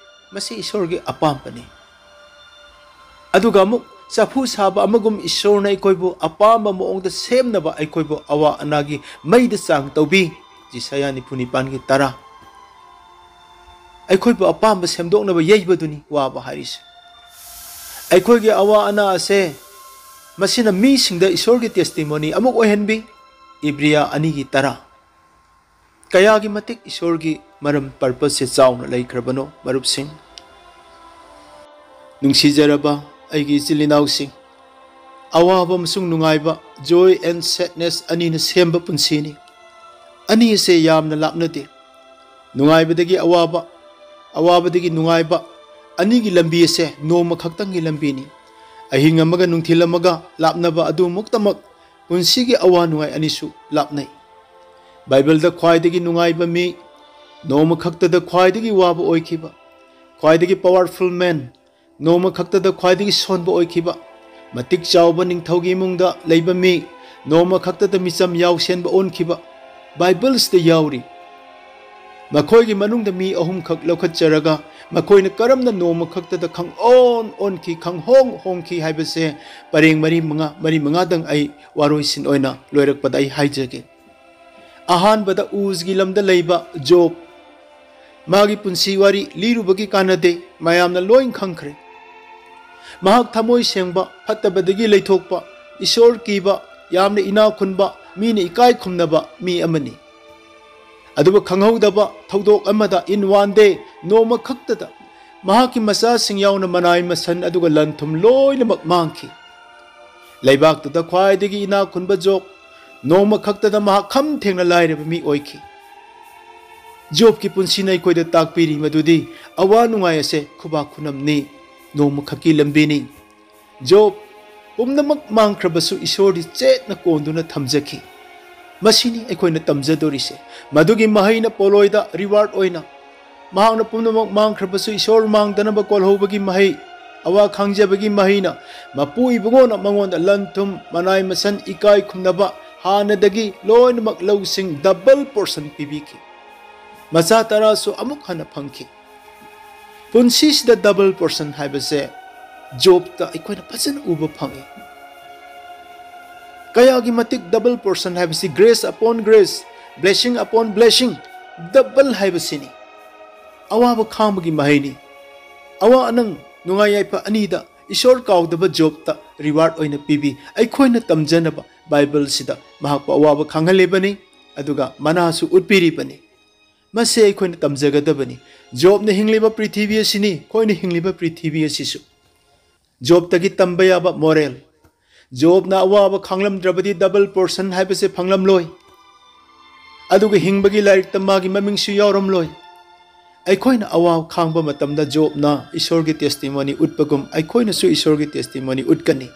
ꯃꯁꯤ ꯏꯁꯣꯔꯒꯤ ꯑꯄꯥꯝꯕꯅꯤ꯫ ꯑꯗꯨꯒ ꯑꯃꯨꯛ ꯆꯐꯨ ꯁꯥꯕ ꯑꯃꯒꯨꯝ ꯏꯁꯣꯔꯅ ꯑꯩꯈꯣꯏꯕꯨ ꯑꯄꯥꯝꯕ ꯃꯑꯣꯡꯗ ꯁꯦꯝꯅꯕ ꯑꯩꯈꯣꯏꯕꯨ ꯑꯋꯥ ꯑꯅꯥꯒꯤ ꯃꯩꯗ ꯆꯥꯡ ꯇꯧꯕꯤ꯫ ꯖꯤꯁꯥꯌꯥ ꯅꯤꯐꯨ ꯅꯤꯄꯥꯟꯒꯤ ꯇꯔꯥ꯫ ꯑꯩꯈꯣꯏꯕꯨ ꯑꯄꯥꯝꯕ ꯁꯦꯝꯗꯣꯛꯅꯕ ꯌꯩꯕꯗꯨꯅꯤ ꯋꯥꯕ ꯍꯥꯏꯔꯤꯁꯦ꯫ ꯑꯩꯈꯣꯏꯒꯤ ꯑꯋꯥ ꯑꯅꯥ ꯑꯁꯦ ꯃꯁꯤꯅ ꯃꯤꯁꯤꯡꯗ ꯏꯁꯣꯔꯒꯤ testimony ꯑꯃꯨꯛ ꯑꯣꯏꯍꯟꯕꯤ꯫ ꯏꯕ꯭ꯔꯤꯌꯥ ꯑꯅꯤꯒꯤ ꯇꯔꯥ꯫ ꯀꯌꯥꯒꯤ ꯃꯇꯤꯛ ꯏꯁꯣꯔꯒꯤ ꯃꯔꯝ purposeꯁꯦ ꯆꯥꯎꯅ ꯂꯩꯈ꯭ꯔꯕꯅꯣ, ꯃꯔꯨꯞꯁꯤꯡ? ꯅꯨꯡꯁꯤꯖꯔꯕ ꯑꯩꯒꯤ ꯏꯆꯤꯜ ꯏꯅꯥꯎꯁꯤꯡ, ꯑꯋꯥꯕ ꯑꯃꯁꯨꯡ ꯅꯨꯡꯉꯥꯏꯕ, joy and sadness, ꯑꯅꯤꯅ ꯁꯦꯝꯕ ꯄꯨꯟꯁꯤꯅꯤ꯫ ꯑꯅꯤ ꯑꯁꯦ ꯌꯥꯝꯅ ꯂꯥꯞꯅꯗꯦ꯫ ꯅꯨꯡꯉꯥꯏꯕꯗꯒꯤ ꯑꯋꯥꯕ, ꯑꯋꯥꯕꯗꯒꯤ ꯅꯨꯡꯉꯥꯏꯕ, ꯑꯅꯤꯒꯤ ꯂꯝꯕꯤ ꯑꯁꯦ ꯅꯣꯡꯃ ꯈꯛꯇꯪꯒꯤ ꯂꯝꯕꯤꯅꯤ꯫ ꯑꯍꯤꯡ ꯑꯃꯒ ꯅꯨꯡꯊꯤꯜ ꯑꯃꯒ ꯂꯥꯞꯅꯕ ꯑꯗꯨꯃꯛꯇꯃꯛ ꯄꯨꯟꯁꯤꯒꯤ ꯑꯋꯥ ꯅꯨꯡꯉꯥꯏ ꯑꯅꯤꯁꯨ ꯂꯥꯞꯅꯩ꯫ ꯕꯥꯏꯕꯜꯗ ꯈ꯭ꯋꯥꯏꯗꯒꯤ ꯅꯨꯡꯉꯥꯏꯕ ꯃꯤ, ꯅꯣꯡꯃ ꯈꯛꯇꯗ ꯈ꯭ꯋꯥꯏꯗꯒꯤ ꯋꯥꯕ ꯑꯣꯏꯈꯤꯕ, ꯈ꯭ꯋꯥꯏꯗꯒꯤ powerful man, ꯅꯣꯡꯃ ꯈꯛꯇꯗ ꯈ꯭ꯋꯥꯏꯗꯒꯤ ꯁꯣꯟꯕ ꯑꯣꯏꯈꯤꯕ, ꯃꯇꯤꯛ ꯆꯥꯎꯕ ꯅꯤꯡꯊꯧꯒꯤ ꯏꯃꯨꯡꯗ ꯂꯩꯕ ꯃꯤ, ꯅꯣꯡꯃ ꯈꯛꯇꯗ ꯃꯤꯆꯝ ꯌꯥꯎꯁꯦꯟꯕ ꯑꯣꯟꯈꯤꯕ ꯕꯥꯏꯕꯜꯁꯤꯗ ꯌꯥꯎꯔꯤ꯫ ꯃꯈꯣꯏꯒꯤ ꯃꯅꯨꯡꯗ ꯃꯤ ꯑꯍꯨꯝꯈꯛ ꯂꯧꯈꯠꯆꯔꯒ ꯃꯈꯣꯏꯅ ꯀꯔꯝꯅ ꯅꯣꯡꯃ ꯈꯛꯇꯗ ꯈꯪꯑꯣꯟ ꯑꯣꯟꯈꯤ, ꯈꯪꯍꯣꯡ ꯍꯣꯡꯈꯤ ꯍꯥꯏꯕꯁꯦ ꯄꯔꯦꯡ ꯃꯔꯤ ꯃꯉꯥ, ꯃꯔꯤ ꯃꯉꯥꯗꯪ ꯑꯩ ꯋꯥꯔꯣꯏꯁꯤꯟ ꯑꯣꯏꯅ ꯂꯣꯏꯔꯛꯄꯗ ꯑꯩ ꯍꯥꯏꯖꯒꯦ꯫ ꯑꯍꯥꯟꯕꯗ ꯎꯖꯒꯤ ꯂꯝꯗ ꯂꯩꯕ ꯖꯣꯕ꯫ ꯃꯥꯒꯤ ꯄꯨꯟꯁꯤ ꯋꯥꯔꯤ ꯂꯤꯔꯨꯕꯒꯤ ꯀꯥꯟꯅꯗꯦ, ꯃꯌꯥꯝꯅ ꯂꯣꯏ ꯈꯪꯈ꯭ꯔꯦ꯫ ꯃꯍꯥꯛ ꯊꯃꯣꯏ ꯁꯦꯡꯕ, ꯐꯠꯇꯕꯗꯒꯤ ꯂꯩꯊꯣꯛꯄ, ꯏꯁꯣꯔ ꯀꯤꯕ, ꯌꯥꯝꯅ ꯏꯅꯥꯛ ꯈꯨꯟꯕ, ꯃꯤꯅ ꯏꯀꯥꯏ ꯈꯨꯝꯅꯕ ꯃꯤ ꯑꯃꯅꯤ꯫ ꯑꯗꯨꯕꯨ ꯈꯪꯍꯧꯗꯕ ꯊꯧꯗꯣꯛ ꯑꯃꯗ, in one day, ꯅꯣꯡꯃ ꯈꯛꯇꯗ ꯃꯍꯥꯛꯀꯤ ꯃꯆꯥꯁꯤꯡ ꯌꯥꯎꯅ ꯃꯅꯥꯏ ꯃꯁꯟ ꯑꯗꯨꯒ ꯂꯟ ꯊꯨꯝ ꯂꯣꯏꯅꯃꯛ ꯃꯥꯡꯈꯤ꯫ ꯂꯩꯕꯥꯛꯇꯨꯗ ꯈ꯭ꯋꯥꯏꯗꯒꯤ ꯏꯅꯥꯛ ꯈꯨꯟꯕ ꯖꯣꯕ, ꯅꯣꯡꯃ ꯈꯛꯇꯗ ꯃꯍꯥꯛ ꯈꯝ ꯊꯦꯡꯅ ꯂꯥꯏꯔꯕ ꯃꯤ ꯑꯣꯏꯈꯤ꯫ ꯖꯣꯕꯀꯤ ꯄꯨꯟꯁꯤꯅ ꯑꯩꯈꯣꯏꯗ ꯇꯥꯛꯄꯤꯔꯤ ꯃꯗꯨꯗꯤ ꯑꯋꯥ ꯅꯨꯡꯉꯥꯏ ꯑꯁꯦ ꯈꯨꯕꯥꯛ ꯈꯨꯅꯝꯅꯤ, ꯅꯣꯡꯃꯈꯛꯀꯤ ꯂꯝꯕꯤꯅꯤ꯫ ꯖꯣꯕ, ꯄꯨꯝꯅꯃꯛ ꯃꯥꯡꯈ꯭ꯔꯕꯁꯨ ꯏꯁꯣꯔꯗꯤ ꯆꯦꯠꯅ ꯀꯣꯟꯗꯨꯅ ꯊꯝꯖꯈꯤ꯫ ꯃꯁꯤꯅꯤ ꯑꯩꯈꯣꯏꯅ ꯇꯝꯖꯗꯣꯔꯤꯁꯦ꯫ ꯃꯗꯨꯒꯤ ꯃꯍꯩꯅ ꯄꯣꯂꯣꯏꯗ ꯔꯤꯋꯥꯔꯗ ꯑꯣꯏꯅ ꯃꯍꯥꯛꯅ ꯄꯨꯝꯅꯃꯛ ꯃꯥꯡꯈ꯭ꯔꯕꯁꯨ ꯏꯁꯣꯔ ꯃꯥꯡꯗꯅꯕ ꯀꯣꯜꯍꯧꯕꯒꯤ ꯃꯍꯩ, ꯑꯋꯥ ꯈꯥꯡꯖꯕꯒꯤ ꯃꯍꯩꯅ ꯃꯄꯨ ꯏꯕꯨꯡꯉꯣꯅ ꯃꯉꯣꯟꯗ ꯂꯟ ꯊꯨꯝ, ꯃꯅꯥꯏ ꯃꯁꯟ, ꯏꯀꯥꯏ ꯈꯨꯝꯅꯕ, ꯍꯥꯟꯅꯗꯒꯤ ꯂꯣꯏꯅꯃꯛ ꯂꯧꯁꯤꯡ ꯗꯕꯜ ꯄꯣꯔꯁꯟ ꯄꯤꯕꯤꯈꯤ꯫ ꯃꯆꯥ ꯇꯔꯥꯁꯨ ꯑꯃꯨꯛ ꯍꯟꯅ ꯐꯪꯈꯤ꯫ ꯄꯨꯟꯁꯤꯁꯤꯗ ꯗꯕꯜ ꯄꯣꯔꯁꯟ ꯍꯥꯏꯕꯁꯦ ꯖꯣꯕꯇ ꯑꯩꯈꯣꯏꯅ ꯐꯖꯅ ꯎꯕ ꯐꯪꯉꯤ꯫ ꯀꯌꯥꯒꯤ ꯃꯇꯤꯛ ꯗꯕꯜ ꯄꯣꯔꯁꯟ ꯍꯥꯏꯕꯁꯤ grace upon grace, blessing upon blessing, double ꯍꯥꯏꯕꯁꯤꯅꯤ꯫ ꯑꯋꯥꯕ ꯈꯥꯡꯕꯒꯤ ꯃꯍꯩꯅꯤ꯫ ꯑꯋꯥ ꯑꯅꯪ, ꯅꯨꯡꯉꯥꯏ ꯌꯥꯏꯐ ꯑꯅꯤꯗ ꯏꯁꯣꯔ ꯀꯥꯎꯗꯕ ꯖꯣꯕꯇ ꯔꯤꯋꯥꯔꯗ ꯑꯣꯏꯅ ꯄꯤꯕꯤ꯫ ꯑꯩꯈꯣꯏꯅ ꯇꯝꯖꯅꯕ ꯕꯥꯏꯕꯜꯁꯤꯗ ꯃꯍꯥꯛꯄꯨ ꯑꯋꯥꯕ ꯈꯥꯡꯍꯜꯂꯤꯕꯅꯤ, ꯑꯗꯨꯒ ꯃꯅꯥꯁꯨ ꯎꯠꯄꯤꯔꯤꯕꯅꯤ꯫ ꯃꯁꯤ ꯑꯩꯈꯣꯏꯅ ꯇꯝꯖꯒꯗꯕꯅꯤ꯫ ꯖꯣꯕꯅ ꯍꯤꯡꯂꯤꯕ ꯄ꯭ꯔꯤꯊꯤꯕꯤ ꯑꯁꯤꯅꯤ, ꯑꯩꯈꯣꯏꯅ ꯍꯤꯡꯂꯤꯕ ꯄ꯭ꯔꯤꯊꯤꯕꯤ ꯑꯁꯤꯁꯨ꯫ ꯖꯣꯕꯇꯒꯤ ꯇꯝꯕ ꯌꯥꯕ ꯃꯣꯔꯦꯜ꯫ ꯖꯣꯕꯅ ꯑꯋꯥꯕ ꯈꯥꯡꯂꯝꯗ꯭ꯔꯕꯗꯤ ꯗꯕꯜ ꯄꯣꯔꯁꯟ ꯍꯥꯏꯕꯁꯦ ꯐꯪꯂꯝꯂꯣꯏ꯫ ꯑꯗꯨꯒ ꯍꯤꯡꯕꯒꯤ ꯂꯥꯏꯔꯤꯛꯇ ꯃꯥꯒꯤ ꯃꯃꯤꯡꯁꯨ ꯌꯥꯎꯔꯝꯂꯣꯏ꯫ ꯑꯩꯈꯣꯏꯅ ꯑꯋꯥꯕ ꯈꯥꯡꯕ ꯃꯇꯝꯗ ꯖꯣꯕꯅ ꯏꯁꯣꯔꯒꯤ ꯇꯦꯁꯇꯤꯃꯣꯅꯤ ꯎꯠꯄꯒꯨꯝ ꯑꯩꯈꯣꯏꯅꯁꯨ ꯏꯁꯣꯔꯒꯤ ꯇꯦꯁꯇꯤꯃꯣꯅꯤ ꯎꯠꯀꯅꯤ꯫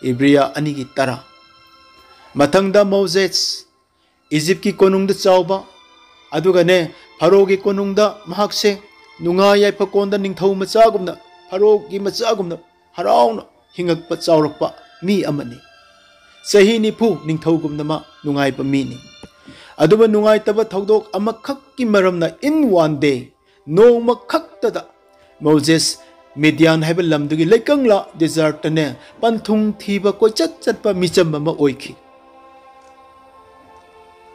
ꯏꯕ꯭ꯔꯤꯌꯥ ꯑꯅꯤꯒꯤ ꯇꯔꯥ꯫ ꯃꯊꯪꯗ ꯃꯣꯖꯦꯁ, ꯏꯖꯤꯞꯀꯤ ꯀꯣꯅꯨꯡꯗ ꯆꯥꯎꯕ, ꯑꯗꯨꯒꯅꯦ, ꯐꯔꯣꯒꯤ ꯀꯣꯅꯨꯡꯗ ꯃꯍꯥꯛꯁꯦ ꯅꯨꯡꯉꯥꯏ ꯌꯥꯏꯐꯀꯣꯟꯗ ꯅꯤꯡꯊꯧ ꯃꯆꯥꯒꯨꯝꯅ, ꯐꯔꯣꯒꯤ ꯃꯆꯥꯒꯨꯝꯅ ꯍꯔꯥꯎꯅ ꯍꯤꯡꯉꯛꯄ, ꯆꯥꯎꯔꯛꯄ ꯃꯤ ꯑꯃꯅꯤ꯫ ꯆꯍꯤ ꯅꯤꯐꯨ ꯅꯤꯡꯊꯧꯒꯨꯝꯅꯃꯛ ꯅꯨꯡꯉꯥꯏꯕ ꯃꯤꯅꯤ꯫ ꯑꯗꯨꯕꯨ ꯅꯨꯡꯉꯥꯏꯇꯕ ꯊꯧꯗꯣꯛ ꯑꯃꯈꯛꯀꯤ ꯃꯔꯝꯅ, in one day, ꯅꯣꯡꯃ ꯈꯛꯇꯗ ꯃꯣꯖꯦꯁ ꯃꯤꯗꯤꯌꯥꯟ ꯍꯥꯏꯕ ꯂꯝꯗꯨꯒꯤ ꯂꯩꯀꯪꯂꯥ ꯗꯦꯖꯥꯔꯠꯇꯅꯦ ꯄꯟꯊꯨꯡ ꯊꯤꯕ ꯀꯣꯏꯆꯠ ꯆꯠꯄ ꯃꯤꯆꯝ ꯑꯃ ꯑꯣꯏꯈꯤ꯫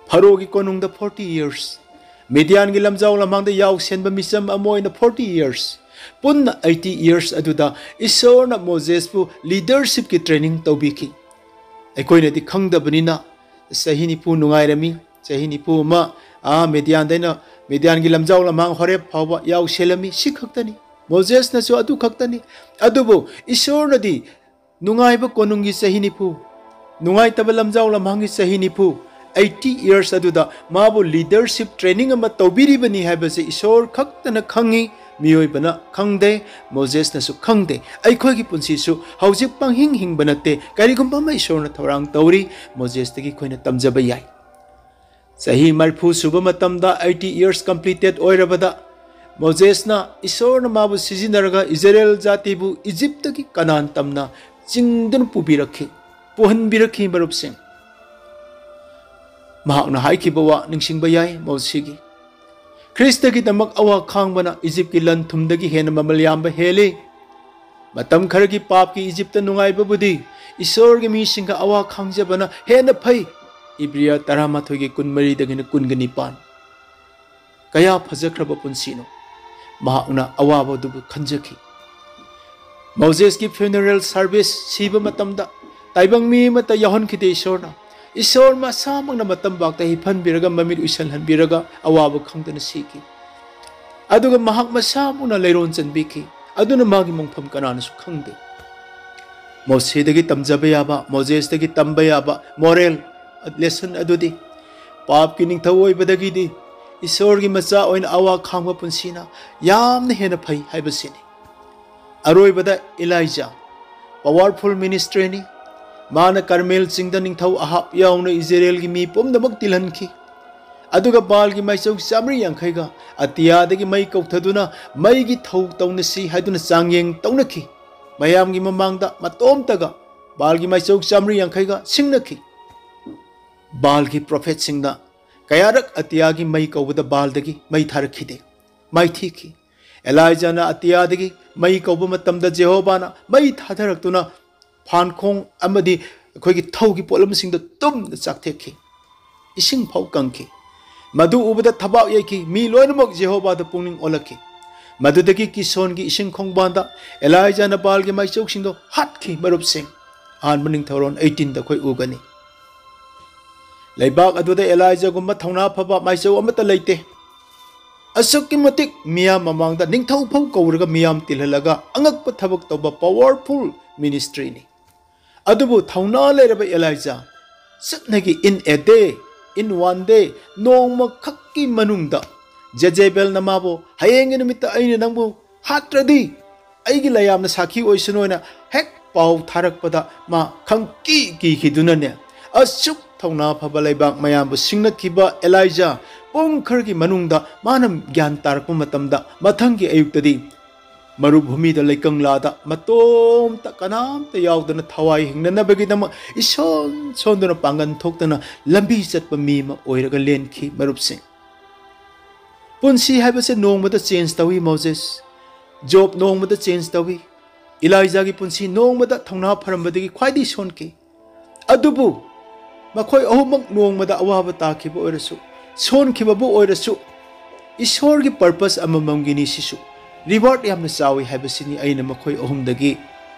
ꯐꯔꯣꯒꯤ ꯀꯣꯅꯨꯡꯗ forty years, ꯃꯤꯗꯤꯌꯥꯟꯒꯤ ꯂꯝꯖꯥꯎ ꯂꯝꯍꯥꯡꯗ ꯌꯥꯎꯁꯦꯟꯕ ꯃꯤꯆꯝ ꯑꯃ ꯑꯣꯏꯅ forty years, ꯄꯨꯟꯅ eighty years ꯑꯗꯨꯗ ꯏꯁꯣꯔꯅ ꯃꯣꯖꯦꯁꯄꯨ ꯂꯤꯗꯔꯁꯤꯞꯀꯤ ꯇ꯭ꯔꯦꯅꯤꯡ ꯇꯧꯕꯤꯈꯤ꯫ ꯑꯩꯈꯣꯏꯅꯗꯤ ꯈꯪꯗꯕꯅꯤꯅ ꯆꯍꯤ ꯅꯤꯐꯨ ꯅꯨꯡꯉꯥꯏꯔꯝꯃꯤ, ꯆꯍꯤ ꯅꯤꯐꯨ ꯑꯃ, ꯑꯥ, ꯃꯤꯗꯤꯌꯥꯟꯗꯩꯅ, ꯃꯤꯗꯤꯌꯥꯟꯒꯤ ꯂꯝꯖꯥꯎ ꯂꯝꯍꯥꯡ ꯍꯣꯔꯦꯞ ꯐꯥꯎꯕ ꯌꯥꯎꯁꯦꯜꯂꯝꯃꯤ, ꯁꯤ ꯈꯛꯇꯅꯤ꯫ ꯃꯣꯖꯦꯁꯅꯁꯨ ꯑꯗꯨ ꯈꯛꯇꯅꯤ꯫ ꯑꯗꯨꯕꯨ ꯏꯁꯣꯔꯅꯗꯤ ꯅꯨꯡꯉꯥꯏꯕ ꯀꯣꯅꯨꯡꯒꯤ ꯆꯍꯤ ꯅꯤꯐꯨ, ꯅꯨꯡꯉꯥꯏꯇꯕ ꯂꯝꯖꯥꯎ ꯂꯝꯍꯥꯡꯒꯤ ꯆꯍꯤ ꯅꯤꯐꯨ, eighty years ꯑꯗꯨꯗ ꯃꯥꯕꯨ ꯂꯤꯗꯔꯁꯤꯞ ꯇ꯭ꯔꯦꯅꯤꯡ ꯑꯃ ꯇꯧꯕꯤꯔꯤꯕꯅꯤ ꯍꯥꯏꯕꯁꯤ ꯏꯁꯣꯔ ꯈꯛꯇꯅ ꯈꯪꯉꯤ, ꯃꯤꯑꯣꯏꯕꯅ ꯈꯪꯗꯦ, ꯃꯣꯖꯦꯁꯅꯁꯨ ꯈꯪꯗꯦ꯫ ꯑꯩꯈꯣꯏꯒꯤ ꯄꯨꯟꯁꯤꯁꯨ ꯍꯧꯖꯤꯛ ꯄꯪꯍꯤꯡ ꯍꯤꯡꯕ ꯅꯠꯇꯦ, ꯀꯔꯤꯒꯨꯝꯕ ꯑꯃ ꯏꯁꯣꯔꯅ ꯊꯧꯔꯥꯡ ꯇꯧꯔꯤ, ꯃꯣꯖꯦꯁꯇꯒꯤ ꯑꯩꯈꯣꯏꯅ ꯇꯝꯖꯕ ꯌꯥꯏ꯫ ꯆꯍꯤ ꯃꯔꯤꯐꯨ ꯁꯨꯕ ꯃꯇꯝꯗ, eighty years completed ꯑꯣꯏꯔꯕꯗ, ꯃꯣꯖꯦꯁꯅ ꯏꯁꯣꯔꯅ ꯃꯥꯕꯨ ꯁꯤꯖꯤꯟꯅꯔꯒ ꯏꯖꯔꯦꯜ ꯖꯥꯇꯤꯕꯨ ꯏꯖꯤꯞꯇꯒꯤ ꯀꯅꯥꯟ ꯇꯝꯅ ꯆꯤꯡꯗꯨꯅ ꯄꯨꯕꯤꯔꯛꯈꯤ, ꯄꯨꯍꯟꯕꯤꯔꯛꯈꯤ, ꯃꯔꯨꯞꯁꯤꯡ꯫ ꯃꯍꯥꯛꯅ ꯍꯥꯏꯈꯤꯕ ꯋꯥ ꯅꯤꯡꯁꯤꯡꯕ ꯌꯥꯏ ꯃꯣꯁꯤꯒꯤ꯫ ꯈ꯭ꯔꯤꯁꯇꯒꯤꯗꯃꯛ ꯑꯋꯥ ꯈꯥꯡꯕꯅ ꯏꯖꯤꯞꯀꯤ ꯂꯟ ꯊꯨꯝꯗꯒꯤ ꯍꯦꯟꯅ ꯃꯃꯜ ꯌꯥꯝꯕ ꯍꯦꯜꯂꯤ꯫ ꯃꯇꯝ ꯈꯔꯒꯤ ꯄꯥꯞꯀꯤ ꯏꯖꯤꯞꯇ ꯅꯨꯡꯉꯥꯏꯕꯕꯨꯗꯤ ꯏꯁꯣꯔꯒꯤ ꯃꯤꯁꯤꯡꯒ ꯑꯋꯥ ꯈꯥꯡꯖꯕꯅ ꯍꯦꯟꯅ ꯐꯩ꯫ ꯏꯕ꯭ꯔꯤꯌꯥ ꯇꯔꯥꯃꯥꯊꯣꯏꯒꯤ ꯀꯨꯟꯃꯔꯤꯗꯒꯤꯅ ꯀꯨꯟꯒ ꯅꯤꯄꯥꯟ꯫ ꯀꯌꯥ ꯐꯖꯈ꯭ꯔꯕ ꯄꯨꯟꯁꯤꯅꯣ! ꯃꯍꯥꯛꯅ ꯑꯋꯥꯕ ꯑꯗꯨꯕꯨ ꯈꯟꯖꯈꯤ꯫ ꯃꯣꯖꯦꯁꯀꯤ funeral service, ꯁꯤꯕ ꯃꯇꯝꯗ ꯇꯥꯏꯕꯪ ꯃꯤ ꯑꯃꯠꯇ ꯌꯥꯎꯍꯟꯈꯤꯗꯦ ꯏꯁꯣꯔꯅ꯫ ꯏꯁꯣꯔ ꯃꯁꯥꯃꯛꯅ ꯃꯇꯝꯕꯥꯛꯇ ꯍꯤꯞꯍꯟꯕꯤꯔꯒ, ꯃꯃꯤꯠ ꯎꯏꯁꯜꯍꯟꯕꯤꯔꯒ ꯑꯋꯥꯕ ꯈꯪꯗꯅ ꯁꯤꯈꯤ꯫ ꯑꯗꯨꯒ ꯃꯍꯥꯛ ꯃꯁꯥꯃꯛꯅ ꯂꯩꯔꯣꯟ ꯆꯟꯕꯤꯈꯤ꯫ ꯑꯗꯨꯅ ꯃꯥꯒꯤ ꯃꯣꯡꯐꯝ ꯀꯅꯥꯅꯁꯨ ꯈꯪꯗꯦ꯫ ꯃꯣꯁꯦꯗꯒꯤ ꯇꯝꯖꯕ ꯌꯥꯕ, ꯃꯣꯖꯦꯁꯇꯒꯤ ꯇꯝꯕ ꯌꯥꯕ moral lesson ꯑꯗꯨꯗꯤ, ꯄꯥꯞꯀꯤ ꯅꯤꯡꯊꯧ ꯑꯣꯏꯕꯗꯒꯤꯗꯤ ꯏꯁꯣꯔꯒꯤ ꯃꯆꯥ ꯑꯣꯏꯅ ꯑꯋꯥ ꯈꯥꯡꯕ ꯄꯨꯟꯁꯤꯅ ꯌꯥꯝꯅ ꯍꯦꯟꯅ ꯐꯩ ꯍꯥꯏꯕꯁꯤꯅꯤ꯫ ꯑꯔꯣꯏꯕꯗ ꯏꯂꯥꯏꯖꯥ, powerful ministryꯅꯤ꯫ ꯃꯥꯅ ꯀꯔꯃꯦꯜ ꯆꯤꯡꯗ ꯅꯤꯡꯊꯧ ꯑꯍꯥꯕ ꯌꯥꯎꯅ ꯏꯖꯔꯦꯜꯒꯤ ꯃꯤ ꯄꯨꯝꯅꯃꯛ ꯇꯤꯜꯍꯟꯈꯤ꯫ ꯑꯗꯨꯒ ꯕꯥꯜꯒꯤ ꯃꯥꯏꯆꯧ ꯆꯥꯃꯔꯤ ꯌꯥꯡꯈꯩꯒ ꯑꯇꯤꯌꯥꯗꯒꯤ ꯃꯩ ꯀꯧꯊꯗꯨꯅ ꯃꯩꯒꯤ ꯊꯧ ꯇꯧꯅꯁꯤ ꯍꯥꯏꯗꯨꯅ ꯆꯥꯡꯌꯦꯡ ꯇꯧꯅꯈꯤ꯫ ꯃꯌꯥꯝꯒꯤ ꯃꯃꯥꯡꯗ ꯃꯇꯣꯝꯇꯒ ꯕꯥꯜꯒꯤ ꯃꯥꯏꯆꯧ ꯆꯥꯃꯔꯤ ꯌꯥꯡꯈꯩꯒ ꯁꯤꯡꯅꯈꯤ꯫ ꯕꯥꯜꯒꯤ ꯄ꯭ꯔꯣꯐꯦꯠꯁꯤꯡꯅ ꯀꯌꯥꯔꯛ ꯑꯇꯤꯌꯥꯒꯤ ꯃꯩ ꯀꯧꯕꯗ ꯕꯥꯜꯗꯒꯤ ꯃꯩ ꯊꯥꯔꯛꯈꯤꯗꯦ, ꯃꯥꯏꯊꯤꯈꯤ꯫ ꯑꯦꯂꯥꯏꯖꯥꯅ ꯑꯇꯤꯌꯥꯗꯒꯤ ꯃꯩ ꯀꯧꯕ ꯃꯇꯝꯗ ꯖꯦꯍꯣꯕꯥꯅ ꯃꯩ ꯊꯥꯊꯔꯛꯇꯨꯅ ꯐꯥꯟꯈꯣꯡ ꯑꯃꯗꯤ ꯑꯩꯈꯣꯏꯒꯤ ꯊꯧꯒꯤ ꯄꯣꯠꯂꯝꯁꯤꯡꯗ ꯇꯨꯝꯅ ꯆꯥꯛꯊꯦꯛꯈꯤ꯫ ꯏꯁꯤꯡ ꯐꯥꯎ ꯀꯪꯈꯤ꯫ ꯃꯗꯨ ꯎꯕꯗ ꯊꯕꯥꯛ ꯌꯩꯈꯤ꯫ ꯃꯤ ꯂꯣꯏꯅꯃꯛ ꯖꯦꯍꯣꯕꯥꯗ ꯄꯨꯛꯅꯤꯡ ꯑꯣꯜꯂꯛꯈꯤ꯫ ꯃꯗꯨꯗꯒꯤ ꯀꯤꯁꯣꯟꯒꯤ ꯏꯁꯤꯡ ꯈꯣꯡꯕꯥꯟꯗ ꯑꯦꯂꯥꯏꯖꯥꯅ ꯕꯥꯜꯒꯤ ꯃꯥꯏꯆꯧꯁꯤꯡꯗꯣ ꯍꯥꯠꯈꯤ꯫ ꯃꯔꯨꯞꯁꯤꯡ, ꯑꯍꯥꯟꯕ ꯅꯤꯡꯊꯧꯔꯣꯟ ꯑꯩꯠꯇꯤꯟꯗ ꯑꯩꯈꯣꯏ ꯎꯒꯅꯤ꯫ ꯂꯩꯕꯥꯛ ꯑꯗꯨꯗ ꯑꯦꯂꯥꯏꯖꯥꯒꯨꯝꯕ ꯊꯧꯅꯥ ꯐꯕ ꯃꯥꯏꯆꯧ ꯑꯃꯠꯇ ꯂꯩꯇꯦ꯫ ꯑꯁꯨꯛꯀꯤ ꯃꯇꯤꯛ ꯃꯤꯌꯥꯝ ꯃꯃꯥꯡꯗ ꯅꯤꯡꯊꯧ ꯐꯥꯎ ꯀꯧꯔꯒ ꯃꯤꯌꯥꯝ ꯇꯤꯜꯍꯜꯂꯒ ꯑꯉꯛꯄ ꯊꯕꯛ ꯇꯧꯕ powerful ministryꯅꯤ꯫ ꯑꯗꯨꯕꯨ ꯊꯧꯅꯥ ꯂꯩꯔꯕ ꯑꯦꯂꯥꯏꯖꯥ ꯁꯨꯞꯅꯒꯤ in a day, in one day, ꯅꯣꯡꯃꯈꯛꯀꯤ ꯃꯅꯨꯡꯗ ꯖꯦꯖꯦꯕꯦꯜꯅ ꯃꯥꯕꯨ "ꯍꯌꯦꯡꯒꯤ ꯅꯨꯃꯤꯠꯇ ꯑꯩꯅ ꯅꯪꯕꯨ ꯍꯥꯠꯇ꯭ꯔꯗꯤ ꯑꯩꯒꯤ ꯂꯩꯌꯥꯝꯅ ꯁꯥꯈꯤ ꯑꯣꯏꯁꯅꯨ" ꯍꯥꯏꯅ ꯍꯦꯛ ꯄꯥꯎ ꯊꯥꯔꯛꯄꯗ ꯃꯥ ꯈꯪꯀꯤ ꯀꯤꯈꯤꯗꯨꯅꯅꯦ, ꯑꯁꯨꯛ ꯊꯧꯅꯥ ꯐꯕ ꯂꯩꯕꯥꯛ ꯃꯌꯥꯝꯕꯨ ꯁꯤꯡꯅꯈꯤꯕ ꯑꯦꯂꯥꯏꯖꯥ ꯄꯨꯡ ꯈꯔꯒꯤ ꯃꯅꯨꯡꯗ ꯃꯥꯅ ꯒ꯭ꯌꯥꯟ ꯇꯥꯔꯛꯄ ꯃꯇꯝꯗ ꯃꯊꯪꯒꯤ ꯑꯌꯨꯛꯇꯗꯤ ꯃꯔꯨꯚꯨꯃꯤꯗ, ꯂꯩꯀꯪꯂꯥꯗ ꯃꯇꯣꯝꯇ ꯀꯅꯥꯝꯇ ꯌꯥꯎꯗꯅ ꯊꯋꯥꯏ ꯍꯤꯡꯅꯅꯕꯒꯤꯗꯃꯛ ꯏꯁꯣꯟ ꯁꯣꯟꯗꯨꯅ ꯄꯥꯡꯒꯟ ꯊꯣꯛꯇꯅ ꯂꯝꯕꯤ ꯆꯠꯄ ꯃꯤ ꯑꯃ ꯑꯣꯏꯔꯒ ꯂꯦꯟꯈꯤ꯫ ꯃꯔꯨꯞꯁꯤꯡ, ꯄꯨꯟꯁꯤ ꯍꯥꯏꯕꯁꯦ ꯅꯣꯡꯃꯗ ꯆꯦꯟꯖ ꯇꯧꯏ꯫ ꯃꯣꯖꯦꯁ, ꯖꯣꯕ ꯅꯣꯡꯃꯗ ꯆꯦꯟꯖ ꯇꯧꯏ꯫ ꯏꯂꯥꯏꯖꯥꯒꯤ ꯄꯨꯟꯁꯤ ꯅꯣꯡꯃꯗ ꯊꯧꯅꯥ ꯐꯔꯝꯕꯗꯒꯤ ꯈ꯭ꯋꯥꯏꯗꯒꯤ ꯁꯣꯟꯈꯤ꯫ ꯑꯗꯨꯕꯨ ꯃꯈꯣꯏ ꯑꯍꯨꯝꯃꯛ ꯅꯣꯡꯃꯗ ꯑꯋꯥꯕ ꯇꯥꯈꯤꯕ ꯑꯣꯏꯔꯁꯨ, ꯁꯣꯟꯈꯤꯕꯕꯨ ꯑꯣꯏꯔꯁꯨ, ꯏꯁꯣꯔꯒꯤ ꯄꯔꯄꯁ ꯑꯃꯃꯝꯒꯤꯅꯤ ꯁꯤꯁꯨ꯫ ꯔꯤꯋꯥꯔꯗ ꯌꯥꯝꯅ ꯆꯥꯎꯏ ꯍꯥꯏꯕꯁꯤꯅꯤ ꯑꯩꯅ ꯃꯈꯣꯏ ꯑꯍꯨꯝꯗꯒꯤ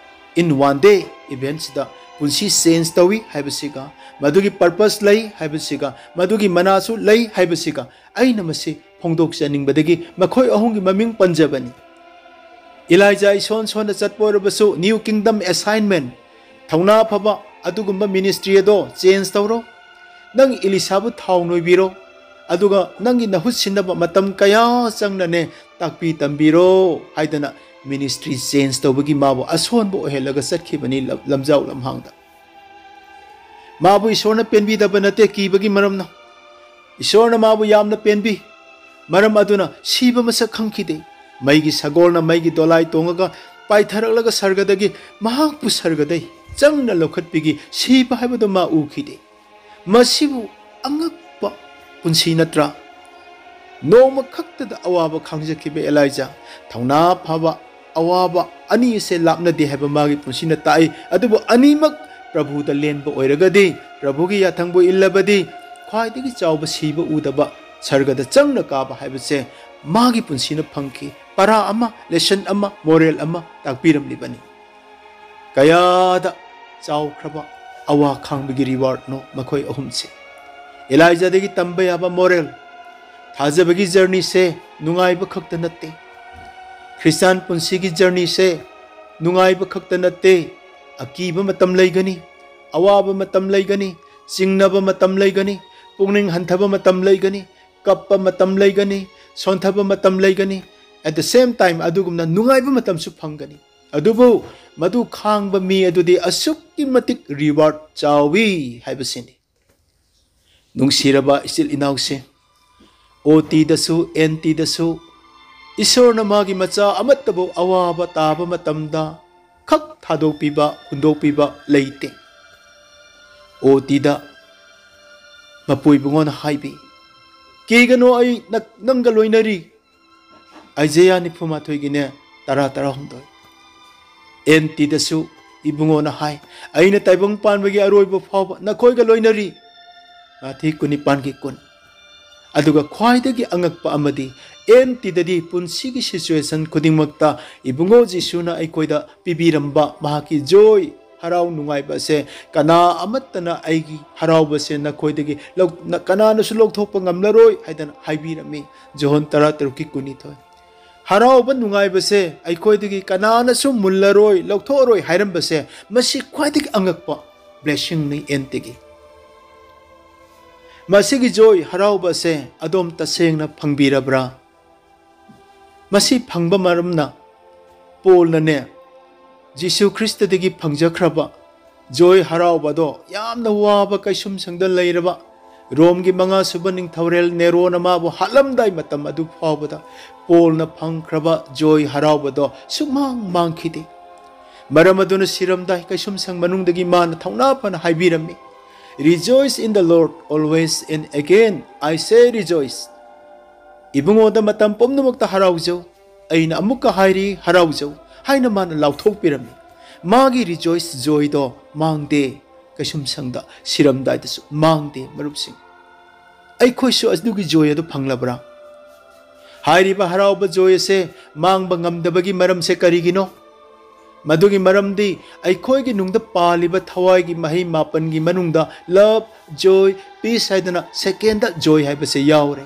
in one day eventꯁꯤꯗ ꯄꯨꯟꯁꯤ ꯆꯦꯟꯖ ꯇꯧꯏ ꯍꯥꯏꯕꯁꯤꯒ, ꯃꯗꯨꯒꯤ ꯄꯔꯄꯁ ꯂꯩ ꯍꯥꯏꯕꯁꯤꯒ, ꯃꯗꯨꯒꯤ ꯃꯅꯥꯁꯨ ꯂꯩ ꯍꯥꯏꯕꯁꯤꯒ ꯑꯩꯅ ꯃꯁꯤ ꯐꯣꯡꯗꯣꯛꯆꯅꯤꯡꯕꯗꯒꯤ ꯃꯈꯣꯏ ꯑꯍꯨꯝꯒꯤ ꯃꯃꯤꯡ ꯄꯟꯖꯕꯅꯤ꯫ ꯏꯂꯥꯏꯖꯥ ꯏꯁꯣꯟ ꯁꯣꯟꯅ ꯆꯠꯄ ꯑꯣꯏꯔꯕꯁꯨ, new kingdom assignment, ꯊꯧꯅꯥ ꯐꯕ ꯑꯗꯨꯒꯨꯝꯕ ꯃꯤꯅꯤꯁꯇ꯭ꯔꯤ ꯑꯗꯣ ꯆꯦꯟꯖ ꯇꯧꯔꯣ꯫ ꯅꯪ ꯏꯂꯤꯁꯥꯕꯨ ꯊꯥꯎ ꯅꯣꯏꯕꯤꯔꯣ, ꯑꯗꯨꯒ ꯅꯪꯒꯤ ꯅꯍꯨꯠ ꯁꯤꯟꯅꯕ ꯃꯇꯝ ꯀꯌꯥ ꯆꯪꯅꯅꯦ ꯇꯥꯛꯄꯤ ꯇꯝꯕꯤꯔꯣ ꯍꯥꯏꯗꯅ ꯃꯤꯅꯤꯁꯇ꯭ꯔꯤ ꯆꯦꯟꯖ ꯇꯧꯕꯒꯤ ꯃꯥꯕꯨ ꯑꯁꯣꯟꯕ ꯑꯣꯏꯍꯜꯂꯒ ꯆꯠꯈꯤꯕꯅꯤ ꯂꯝ-, ꯂꯝꯖꯥꯎ ꯂꯝꯍꯥꯡꯗ꯫ ꯃꯥꯕꯨ ꯏꯁꯣꯔꯅ ꯄꯦꯟꯕꯤꯗꯕ ꯅꯠꯇꯦ, ꯀꯤꯕꯒꯤ ꯃꯔꯝꯅ꯫ ꯏꯁꯣꯔꯅ ꯃꯥꯕꯨ ꯌꯥꯝꯅ ꯄꯦꯟꯕꯤ꯫ ꯃꯔꯝ ꯑꯗꯨꯅ ꯁꯤꯕ ꯃꯁꯛ ꯈꯪꯈꯤꯗꯦ꯫ ꯃꯩꯒꯤ ꯁꯒꯣꯜꯅ ꯃꯩꯒꯤ ꯗꯣꯂꯥꯏ ꯇꯣꯡꯉꯒ ꯄꯥꯏꯊꯔꯛꯂꯒ ꯁꯔꯒꯗꯒꯤ ꯃꯍꯥꯛꯄꯨ ꯁꯔꯒꯗꯩ ꯆꯪꯅ ꯂꯧꯈꯠꯄꯤꯈꯤ꯫ ꯁꯤꯕ ꯍꯥꯏꯕꯗꯨ ꯃꯥ ꯎꯈꯤꯗꯦ꯫ ꯃꯁꯤꯕꯨ ꯑꯉꯛꯄ ꯄꯨꯟꯁꯤ ꯅꯠꯇ꯭ꯔꯥ? ꯅꯣꯡꯃ ꯈꯛꯇꯗ ꯑꯋꯥꯕ ꯈꯥꯡꯖꯈꯤꯕ ꯑꯦꯂꯥꯏꯖꯥ, ꯊꯧꯅꯥ ꯐꯕ ꯑꯋꯥꯕ ꯑꯅꯤ ꯑꯁꯦ ꯂꯥꯞꯅꯗꯦ ꯍꯥꯏꯕ ꯃꯥꯒꯤ ꯄꯨꯟꯁꯤꯅ ꯇꯥꯛꯏ꯫ ꯑꯗꯨꯕꯨ ꯑꯅꯤꯃꯛ ꯄ꯭ꯔꯚꯨꯗ ꯂꯦꯟꯕ ꯑꯣꯏꯔꯒꯗꯤ, ꯄ꯭ꯔꯚꯨꯒꯤ ꯌꯥꯊꯪꯕꯨ ꯏꯜꯂꯕꯗꯤ, ꯈ꯭ꯋꯥꯏꯗꯒꯤ ꯆꯥꯎꯕ ꯁꯤꯕ ꯎꯗꯕ ꯁꯔꯒꯗ ꯆꯪꯅ ꯀꯥꯕ ꯍꯥꯏꯕꯁꯦ ꯃꯥꯒꯤ ꯄꯨꯟꯁꯤꯅ ꯐꯪꯈꯤ꯫ ꯄꯔꯥ ꯑꯃ, ꯂꯦꯁꯟ ꯑꯃ, ꯃꯣꯔꯦꯜ ꯑꯃ ꯇꯥꯛꯄꯤꯔꯝꯂꯤꯕꯅꯤ꯫ ꯀꯌꯥꯗ ꯆꯥꯎꯈ꯭ꯔꯕ ꯑꯋꯥ ꯈꯥꯡꯕꯒꯤ ꯔꯤꯋꯥꯔꯗꯅꯣ ꯃꯈꯣꯏ ꯑꯍꯨꯝꯁꯦ꯫ ꯑꯦꯂꯥꯏꯖꯥꯗꯒꯤ ꯇꯝꯕ ꯌꯥꯕ ꯃꯣꯔꯦꯜ, ꯊꯥꯖꯕꯒꯤ ꯖꯔꯅꯤꯁꯦ ꯅꯨꯡꯉꯥꯏꯕ ꯈꯛꯇ ꯅꯠꯇꯦ꯫ ꯈ꯭ꯔꯤꯁꯇꯥꯟ ꯄꯨꯟꯁꯤꯒꯤ ꯖꯔꯅꯤꯁꯦ ꯅꯨꯡꯉꯥꯏꯕ ꯈꯛꯇ ꯅꯠꯇꯦ꯫ ꯑꯀꯤꯕ ꯃꯇꯝ ꯂꯩꯒꯅꯤ, ꯑꯋꯥꯕ ꯃꯇꯝ ꯂꯩꯒꯅꯤ, ꯆꯤꯡꯅꯕ ꯃꯇꯝ ꯂꯩꯒꯅꯤ, ꯄꯨꯛꯅꯤꯡ ꯍꯟꯊꯕ ꯃꯇꯝ ꯂꯩꯒꯅꯤ, ꯀꯞꯄ ꯃꯇꯝ ꯂꯩꯒꯅꯤ, ꯁꯣꯟꯊꯕ ꯃꯇꯝ ꯂꯩꯒꯅꯤ꯫ At the same time, ꯑꯗꯨꯒꯨꯝꯅ ꯅꯨꯡꯉꯥꯏꯕ ꯃꯇꯝꯁꯨ ꯐꯪꯒꯅꯤ꯫ ꯑꯗꯨꯕꯨ ꯃꯗꯨ ꯈꯥꯡꯕ ꯃꯤ ꯑꯗꯨꯗꯤ ꯑꯁꯨꯛꯀꯤ ꯃꯇꯤꯛ ꯔꯤꯋꯥꯔꯗ ꯆꯥꯎꯏ ꯍꯥꯏꯕꯁꯤꯅꯤ꯫ ꯅꯨꯡꯁꯤꯔꯕ ꯏꯆꯤꯜ ꯏꯅꯥꯎꯁꯦ, ꯑꯣ ꯇꯤꯗꯁꯨ, ꯑꯦꯟ ꯇꯤꯗꯁꯨ ꯏꯁꯣꯔꯅ ꯃꯥꯒꯤ ꯃꯆꯥ ꯑꯃꯠꯇꯕꯨ ꯑꯋꯥꯕ ꯇꯥꯕ ꯃꯇꯝꯗ ꯈꯛ ꯊꯥꯗꯣꯛꯄꯤꯕ, ꯍꯨꯟꯗꯣꯛꯄꯤꯕ ꯂꯩꯇꯦ꯫ ꯑꯣ ꯇꯤꯗ ꯃꯄꯨ ꯏꯕꯨꯡꯉꯣꯅ ꯍꯥꯏꯕꯤ, "ꯀꯤꯒꯅꯣ, ꯑꯩ ꯅ-, ꯅꯪꯒ ꯂꯣꯏꯅꯔꯤ"꯫ ꯑꯥꯏꯖꯦꯌꯥ ꯅꯤꯐꯨ ꯃꯥꯊꯣꯏꯒꯤꯅꯦ, ꯇꯔꯥ, ꯇꯔꯥꯍꯨꯝꯗꯣꯏ꯫ ꯑꯦꯟ ꯇꯤꯗꯁꯨ ꯏꯕꯨꯡꯉꯣꯅ ꯍꯥꯏ, "ꯑꯩꯅ ꯇꯥꯏꯕꯪ ꯄꯥꯟꯕꯒꯤ ꯑꯔꯣꯏꯕ ꯐꯥꯎꯕ ꯅꯈꯣꯏꯒ ꯂꯣꯏꯅꯔꯤ"꯫ ꯃꯥꯊꯤ ꯀꯨꯟꯅꯤꯄꯥꯟꯒꯤ ꯀꯨꯟ꯫ ꯑꯗꯨꯒ ꯈ꯭ꯋꯥꯏꯗꯒꯤ ꯑꯉꯛꯄ ꯑꯃꯗꯤ, ꯑꯦꯟ ꯇꯤꯗꯗꯤ ꯄꯨꯟꯁꯤꯒꯤ ꯁꯤꯆꯨꯋꯦꯁꯟ ꯈꯨꯗꯤꯡꯃꯛꯇ ꯏꯕꯨꯡꯉꯣ ꯖꯤꯁꯨꯅ ꯑꯩꯈꯣꯏꯗ ꯄꯤꯕꯤꯔꯝꯕ ꯃꯍꯥꯛꯀꯤ ꯖꯣꯏ, ꯍꯔꯥꯎ ꯅꯨꯡꯉꯥꯏꯕ ꯑꯁꯦ, "ꯀꯅꯥ ꯑꯃꯠꯇꯅ ꯑꯩꯒꯤ ꯍꯔꯥꯎꯕꯁꯦ ꯅꯈꯣꯏꯗꯒꯤ ꯂꯧ-, ꯅ-, ꯀꯅꯥꯅꯁꯨ ꯂꯧꯊꯣꯛꯄ ꯉꯝꯂꯔꯣꯏ" ꯍꯥꯏꯗꯅ ꯍꯥꯏꯕꯤꯔꯝꯃꯤ꯫ ꯖꯣꯍꯣꯟ ꯇꯔꯥ ꯇꯔꯨꯛꯀꯤ ꯀꯨꯟꯅꯤꯊꯣꯏ꯫ ꯍꯔꯥꯎꯕ ꯅꯨꯡꯉꯥꯏꯕꯁꯦ ꯑꯩꯈꯣꯏꯗꯒꯤ ꯀꯅꯥꯅꯁꯨ ꯃꯨꯜꯂꯔꯣꯏ, ꯂꯧꯊꯣꯛꯑꯔꯣꯏ ꯍꯥꯏꯔꯝꯕꯁꯦ, ꯃꯁꯤ ꯈ꯭ꯋꯥꯏꯗꯒꯤ ꯑꯉꯛꯄ ꯕ꯭ꯂꯦꯁꯤꯡꯅꯤ ꯑꯦꯟ ꯇꯤꯒꯤ꯫ ꯃꯁꯤꯒꯤ ꯖꯣꯏ, ꯍꯔꯥꯎꯕ ꯑꯁꯦ ꯑꯗꯣꯝ ꯇꯁꯦꯡꯅ ꯐꯪꯕꯤꯔꯕ꯭ꯔꯥ? ꯃꯁꯤ ꯐꯪꯕ ꯃꯔꯝꯅ ꯄꯣꯜꯅꯅꯦ, ꯖꯤꯁꯨ ꯈ꯭ꯔꯤꯁꯇꯗꯒꯤ ꯐꯪꯖꯈ꯭ꯔꯕ ꯖꯣꯏ, ꯍꯔꯥꯎꯕꯗꯣ ꯌꯥꯝꯅ ꯋꯥꯕ ꯀꯩꯁꯨꯝꯁꯪꯗ ꯂꯩꯔꯕ ꯔꯣꯝꯒꯤ ꯃꯉꯥꯁꯨꯕ ꯅꯤꯡꯊꯧꯔꯦꯜ ꯅꯦꯔꯣꯅ ꯃꯥꯕꯨ ꯍꯥꯠꯂꯝꯗꯥꯏ ꯃꯇꯝ ꯑꯗꯨ ꯐꯥꯎꯕꯗ ꯄꯣꯜꯅ ꯐꯪꯈ꯭ꯔꯕ ꯖꯣꯏ, ꯍꯔꯥꯎꯕꯗꯣ ꯁꯨꯛꯃꯥꯡ ꯃꯥꯡꯈꯤꯗꯦ꯫ ꯃꯔꯝ ꯑꯗꯨꯅ ꯁꯤꯔꯝꯗꯥꯏ ꯀꯩꯁꯨꯝꯁꯪ ꯃꯅꯨꯡꯗꯒꯤ ꯃꯥꯅ ꯊꯧꯅꯥ ꯐꯅ ꯍꯥꯏꯕꯤꯔꯝꯃꯤ, "Rejoice in the Lord always, and again I say rejoice." "ꯏꯕꯨꯡꯉꯣꯗ ꯃꯇꯝ ꯄꯨꯝꯅꯃꯛꯇ ꯍꯔꯥꯎꯖꯧ, ꯑꯩꯅ ꯑꯃꯨꯛꯀ ꯍꯥꯏꯔꯤ, ꯍꯔꯥꯎꯖꯧ" ꯍꯥꯏꯅ ꯃꯥꯅ ꯂꯥꯎꯊꯣꯛꯄꯤꯔꯝꯃꯤ꯫ ꯃꯥꯒꯤ rejoice, joyꯗꯣ ꯃꯥꯡꯗꯦ, ꯀꯩꯁꯨꯝꯁꯪꯗ ꯁꯤꯔꯝꯗꯥꯏꯗꯁꯨ ꯃꯥꯡꯗꯦ꯫ ꯃꯔꯨꯞꯁꯤꯡ, ꯑꯩꯈꯣꯏꯁꯨ ꯑꯗꯨꯒꯤ joy ꯑꯗꯨ ꯐꯪꯂꯕ꯭ꯔꯥ? ꯍꯥꯏꯔꯤꯕ ꯍꯔꯥꯎꯕ joy ꯑꯁꯦ ꯃꯥꯡꯕ ꯉꯝꯗꯕꯒꯤ ꯃꯔꯝꯁꯦ ꯀꯔꯤꯒꯤꯅꯣ? ꯃꯗꯨꯒꯤ ꯃꯔꯝꯗꯤ ꯑꯩꯈꯣꯏꯒꯤ ꯅꯨꯡꯗ ꯄꯥꯜꯂꯤꯕ ꯊꯋꯥꯏꯒꯤ ꯃꯍꯩ ꯃꯥꯄꯟꯒꯤ ꯃꯅꯨꯡꯗ love, joy, peace ꯍꯥꯏꯗꯅ secondꯗ joy ꯍꯥꯏꯕꯁꯦ ꯌꯥꯎꯔꯦ꯫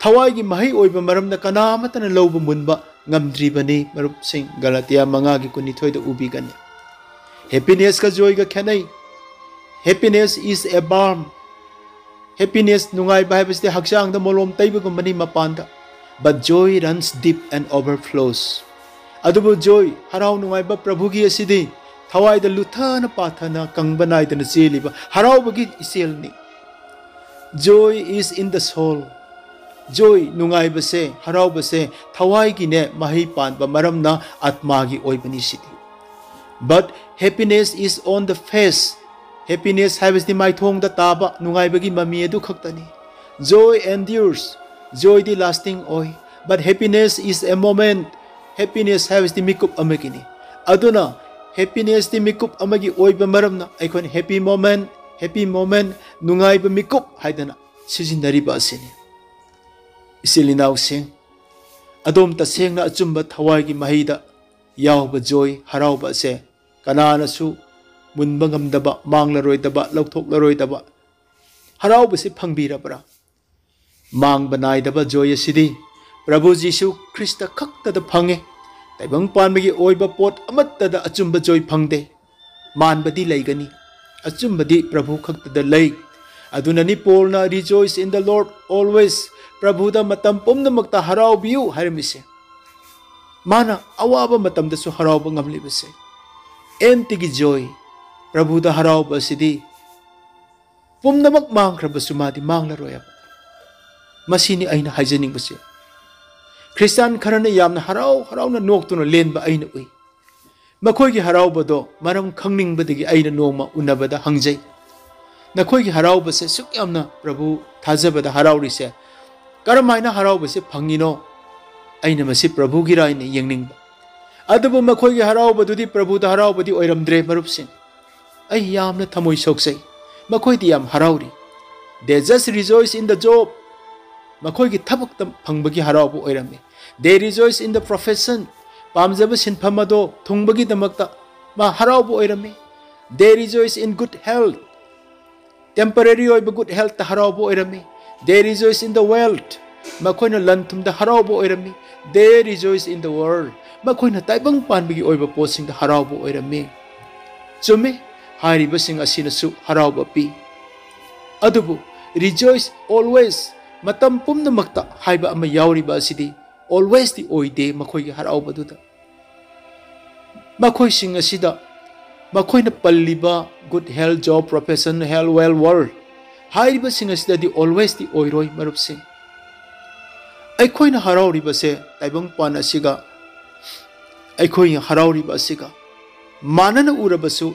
ꯊꯋꯥꯏꯒꯤ ꯃꯍꯩ ꯑꯣꯏꯕ ꯃꯔꯝꯅ ꯀꯅꯥ ꯑꯃꯠꯇꯅ ꯂꯧꯕ ꯃꯨꯟꯕ ꯉꯝꯗ꯭ꯔꯤꯕꯅꯤ꯫ ꯃꯔꯨꯞꯁꯤꯡ, ꯒꯂꯥꯇꯤꯌꯥ ꯃꯉꯥꯒꯤ ꯀꯨꯟꯅꯤꯊꯣꯏꯗ ꯎꯕꯤꯒꯅꯤ꯫ Happinessꯀ joyꯒ ꯈꯦꯠꯅꯩ꯫ Happiness is a balm. Happiness, ꯅꯨꯡꯉꯥꯏꯕ ꯍꯥꯏꯕꯁꯤꯗꯤ ꯍꯛꯆꯥꯡꯗ ꯃꯣꯂꯣꯝ ꯇꯩꯕꯒꯨꯝꯕꯅꯤ ꯃꯄꯥꯟꯗ꯫ But joy runs deep and overflows. ꯑꯗꯨꯕꯨ joy, ꯍꯔꯥꯎ ꯅꯨꯡꯉꯥꯏꯕ ꯄ꯭ꯔꯚꯨꯒꯤ ꯑꯁꯤꯗꯤ ꯊꯋꯥꯏꯗ ꯂꯨꯊꯅ ꯄꯥꯊꯅ ꯀꯪꯕ ꯅꯥꯏꯗꯅ ꯆꯦꯜꯂꯤꯕ ꯍꯔꯥꯎꯕꯒꯤ ꯏꯆꯦꯜꯅꯤ꯫ Joy is in the soul. Joy, ꯅꯨꯡꯉꯥꯏꯕꯁꯦ, ꯍꯔꯥꯎꯕꯁꯦ ꯊꯋꯥꯏꯒꯤꯅꯦ ꯃꯍꯩ ꯄꯥꯟꯕ ꯃꯔꯝꯅ ꯑꯥꯠꯃꯥꯒꯤ ꯑꯣꯏꯕꯅꯤ ꯁꯤꯗꯤ꯫ But happiness is on the face. Happiness ꯍꯥꯏꯕꯁꯤꯗꯤ ꯃꯥꯏꯊꯣꯡꯗ ꯇꯥꯕ ꯅꯨꯡꯉꯥꯏꯕꯒꯤ ꯃꯃꯤ ꯑꯗꯨ ꯈꯛꯇꯅꯤ꯫ Joy endures. Joyꯗꯤ lasting ꯑꯣꯏ꯫ But happiness is a moment. Happiness ꯍꯥꯏꯕꯁꯤꯗꯤ ꯃꯤꯀꯨꯞ ꯑꯃꯒꯤꯅꯤ꯫ ꯑꯗꯨꯅ happinessꯇꯤ ꯃꯤꯀꯨꯞ ꯑꯃꯒꯤ ꯑꯣꯏꯕ ꯃꯔꯝꯅ ꯑꯩꯈꯣꯏꯅ happy moment, happy moment, ꯅꯨꯡꯉꯥꯏꯕ ꯃꯤꯀꯨꯞ ꯍꯥꯏꯗꯅ ꯁꯤꯖꯤꯟꯅꯔꯤꯕ ꯑꯁꯤꯅꯤ꯫ ꯏꯆꯤꯜ ꯏꯅꯥꯎꯁꯤꯡ, ꯑꯗꯣꯝ ꯇꯁꯦꯡꯅ ꯑꯆꯨꯝꯕ ꯊꯋꯥꯏꯒꯤ ꯃꯍꯩꯗ ꯌꯥꯎꯕ joy, ꯍꯔꯥꯎꯕ ꯑꯁꯦ ꯀꯅꯥꯅꯁꯨ ꯃꯨꯟꯕ ꯉꯝꯗꯕ, ꯃꯥꯡꯂꯔꯣꯏꯗꯕ, ꯂꯧꯊꯣꯛꯂꯔꯣꯏꯗꯕ ꯍꯔꯥꯎꯕꯁꯤ ꯐꯪꯕꯤꯔꯕ꯭ꯔꯥ? ꯃꯥꯡꯕ ꯅꯥꯏꯗꯕ joy ꯑꯁꯤꯗꯤ ꯄ꯭ꯔꯚꯨ ꯖꯤꯁꯨ ꯈ꯭ꯔꯤꯁꯇ ꯈꯛꯇꯗ ꯐꯪꯉꯤ꯫ ꯇꯥꯏꯕꯪ ꯄꯥꯟꯕꯒꯤ ꯑꯣꯏꯕ ꯄꯣꯠ ꯑꯃꯠꯇꯗ ꯑꯆꯨꯝꯕ joy ꯐꯪꯗꯦ꯫ ꯃꯥꯟꯕꯗꯤ ꯂꯩꯒꯅꯤ, ꯑꯆꯨꯝꯕꯗꯤ ꯄ꯭ꯔꯚꯨ ꯈꯛꯇꯗ ꯂꯩ꯫ ꯑꯗꯨꯅꯅꯤ ꯄꯣꯜꯅ "Rejoice in the Lord always", ꯄ꯭ꯔꯚꯨꯗ ꯃꯇꯝ ꯄꯨꯝꯅꯃꯛꯇ ꯍꯔꯥꯎꯕꯤꯌꯨ ꯍꯥꯏꯔꯝꯃꯤꯁꯦ꯫ ꯃꯥꯅ ꯑꯋꯥꯕ ꯃꯇꯝꯗꯁꯨ ꯍꯔꯥꯎꯕ ꯉꯝꯂꯤꯕꯁꯦ꯫ ꯑꯦꯟꯇꯤꯒꯤ joy, ꯄ꯭ꯔꯚꯨꯗ ꯍꯔꯥꯎꯕ ꯑꯁꯤꯗꯤ ꯄꯨꯝꯅꯃꯛ ꯃꯥꯡꯈ꯭ꯔꯕꯁꯨ ꯃꯥꯗꯤ ꯃꯥꯡꯂꯔꯣꯏ ꯍꯥꯏꯕ꯫ ꯃꯁꯤꯅꯤ ꯑꯩꯅ ꯍꯥꯏꯖꯅꯤꯡꯕꯁꯦ꯫ ꯈ꯭ꯔꯤꯁꯇꯥꯟ ꯈꯔꯅ ꯌꯥꯝꯅ ꯍꯔꯥꯎ ꯍꯔꯥꯎꯅ ꯅꯣꯛꯇꯨꯅ ꯂꯦꯟꯕ ꯑꯩꯅ ꯎꯏ꯫ ꯃꯈꯣꯏꯒꯤ ꯍꯔꯥꯎꯕꯗꯣ ꯃꯔꯝ ꯈꯪꯅꯤꯡꯕꯗꯒꯤ ꯑꯩꯅ ꯅꯣꯡꯃ ꯎꯅꯕꯗ ꯍꯪꯖꯩ, "ꯅꯈꯣꯏꯒꯤ ꯍꯔꯥꯎꯕꯁꯦ ꯁꯨꯛ ꯌꯥꯝꯅ ꯄ꯭ꯔꯚꯨ ꯊꯥꯖꯕꯗ ꯍꯔꯥꯎꯔꯤꯁꯦ, ꯀꯔꯝꯍꯥꯏꯅ ꯍꯔꯥꯎꯕꯁꯦ ꯐꯪꯉꯤꯅꯣ? ꯑꯩꯅ ꯃꯁꯤ ꯄ꯭ꯔꯚꯨꯒꯤꯔꯥ ꯍꯥꯏꯅ ꯌꯦꯡꯅꯤꯡꯕ"꯫ ꯑꯗꯨꯕꯨ ꯃꯈꯣꯏꯒꯤ ꯍꯔꯥꯎꯕꯗꯨꯗꯤ ꯄ꯭ꯔꯚꯨꯗ ꯍꯔꯥꯎꯕꯗꯤ ꯑꯣꯏꯔꯝꯗ꯭ꯔꯦ, ꯃꯔꯨꯞꯁꯤꯡ꯫ ꯑꯩ ꯌꯥꯝꯅ ꯊꯃꯣꯏ ꯁꯣꯛꯆꯩ꯫ ꯃꯈꯣꯏꯗꯤ ꯌꯥꯝ ꯍꯔꯥꯎꯔꯤ꯫ "They just rejoice in the job." ꯃꯈꯣꯏꯒꯤ ꯊꯕꯛꯇ ꯐꯪꯕꯒꯤ ꯍꯔꯥꯎꯕ ꯑꯣꯏꯔꯝꯃꯤ꯫ "They rejoice in the profession." ꯄꯥꯝꯖꯕ ꯁꯤꯟꯐꯝ ꯑꯗꯣ ꯊꯨꯡꯕꯒꯤꯗꯃꯛꯇ ꯃꯥ ꯍꯔꯥꯎꯕ ꯑꯣꯏꯔꯝꯃꯤ꯫ "They rejoice in good health." Temporary ꯑꯣꯏꯕ good healthꯇ ꯍꯔꯥꯎꯕ ꯑꯣꯏꯔꯝꯃꯤ꯫ "They rejoice in the wealth." ꯃꯈꯣꯏꯅ ꯂꯟ ꯊꯨꯝꯗ ꯍꯔꯥꯎꯕ ꯑꯣꯏꯔꯝꯃꯤ꯫ "They rejoice in the world." ꯃꯈꯣꯏꯅ ꯇꯥꯏꯕꯪ ꯄꯥꯟꯕꯒꯤ ꯑꯣꯏꯕ ꯄꯣꯠꯁꯤꯡꯗ ꯍꯔꯥꯎꯕ ꯑꯣꯏꯔꯝꯃꯤ꯫ ꯆꯨꯝꯃꯤ, ꯍꯥꯏꯔꯤꯕꯁꯤꯡ ꯑꯁꯤꯅꯁꯨ ꯍꯔꯥꯎꯕ ꯄꯤ꯫ ꯑꯗꯨꯕꯨ "rejoice always," ꯃꯇꯝ ꯄꯨꯝꯅꯃꯛꯇ ꯍꯥꯏꯕ ꯑꯃ ꯌꯥꯎꯔꯤꯕ ꯑꯁꯤꯗꯤ alwaysꯇꯤ ꯑꯣꯏꯗꯦ ꯃꯈꯣꯏꯒꯤ ꯍꯔꯥꯎꯕꯗꯨꯗ꯫ ꯃꯈꯣꯏꯁꯤꯡ ꯑꯁꯤꯗ ꯃꯈꯣꯏꯅ ꯄꯜꯂꯤꯕ good health, job, profession, health, wealth, world ꯍꯥꯏꯔꯤꯕꯁꯤꯡ ꯑꯁꯤꯗꯗꯤ alwaysꯇꯤ ꯑꯣꯏꯔꯣꯏ, ꯃꯔꯨꯞꯁꯤꯡ꯫ ꯑꯩꯈꯣꯏꯅ ꯍꯔꯥꯎꯔꯤꯕꯁꯦ ꯇꯥꯏꯕꯪꯄꯥꯟ ꯑꯁꯤꯒ, ꯑꯩꯈꯣꯏꯅ ꯍꯔꯥꯎꯔꯤꯕ ꯑꯁꯤꯒ ꯃꯥꯟꯅꯅ ꯎꯔꯕꯁꯨ,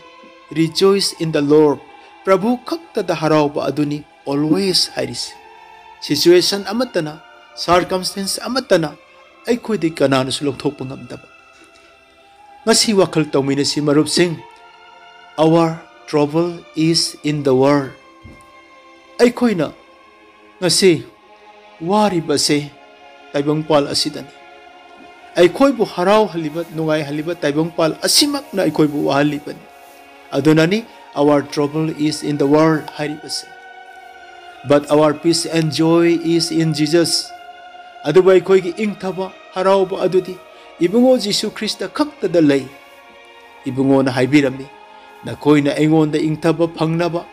"Rejoice in the Lord," ꯄ꯭ꯔꯚꯨ ꯈꯛꯇꯗ ꯍꯔꯥꯎꯕ ꯑꯗꯨꯅꯤ always ꯍꯥꯏꯔꯤꯁꯤ꯫ Situation ꯑꯃꯠꯇꯅ, circumstance ꯑꯃꯠꯇꯅ ꯑꯩꯈꯣꯏꯗꯤ ꯀꯅꯥꯅꯁꯨ ꯂꯧꯊꯣꯛꯄ ꯉꯝꯗꯕ꯫ ꯉꯁꯤ ꯋꯥꯈꯜ ꯇꯧꯃꯤꯟꯅꯁꯤ, ꯃꯔꯨꯞꯁꯤꯡ꯫ "Our trouble is in the world." ꯑꯩꯈꯣꯏꯅ ꯉꯁꯤ ꯋꯥꯔꯤꯕꯁꯦ ꯇꯥꯏꯕꯪꯄꯥꯜ ꯑꯁꯤꯗꯅꯤ꯫ ꯑꯩꯈꯣꯏꯕꯨ ꯍꯔꯥꯎꯍꯜꯂꯤꯕ, ꯅꯨꯡꯉꯥꯏꯍꯜꯂꯤꯕ ꯇꯥꯏꯕꯪꯄꯥꯜ ꯑꯁꯤꯃꯛꯅ ꯑꯩꯈꯣꯏꯕꯨ ꯋꯥꯍꯜꯂꯤꯕꯅꯤ꯫ ꯑꯗꯨꯅꯅꯤ "Our trouble is in the world" ꯍꯥꯏꯔꯤꯕꯁꯦ꯫ "But our peace and joy is in Jesus." ꯑꯗꯨꯕꯨ ꯑꯩꯈꯣꯏꯒꯤ ꯏꯪꯊꯕ, ꯍꯔꯥꯎꯕ ꯑꯗꯨꯗꯤ ꯏꯕꯨꯡꯉꯣ ꯖꯤꯁꯨ ꯈ꯭ꯔꯤꯁꯇ ꯈꯛꯇꯗ ꯂꯩ꯫ ꯏꯕꯨꯡꯉꯣꯅ ꯍꯥꯏꯕꯤꯔꯝꯃꯤ, "ꯅꯈꯣꯏꯅ ꯑꯩꯉꯣꯟꯗ ꯏꯪꯊꯕ ꯐꯪꯅꯕ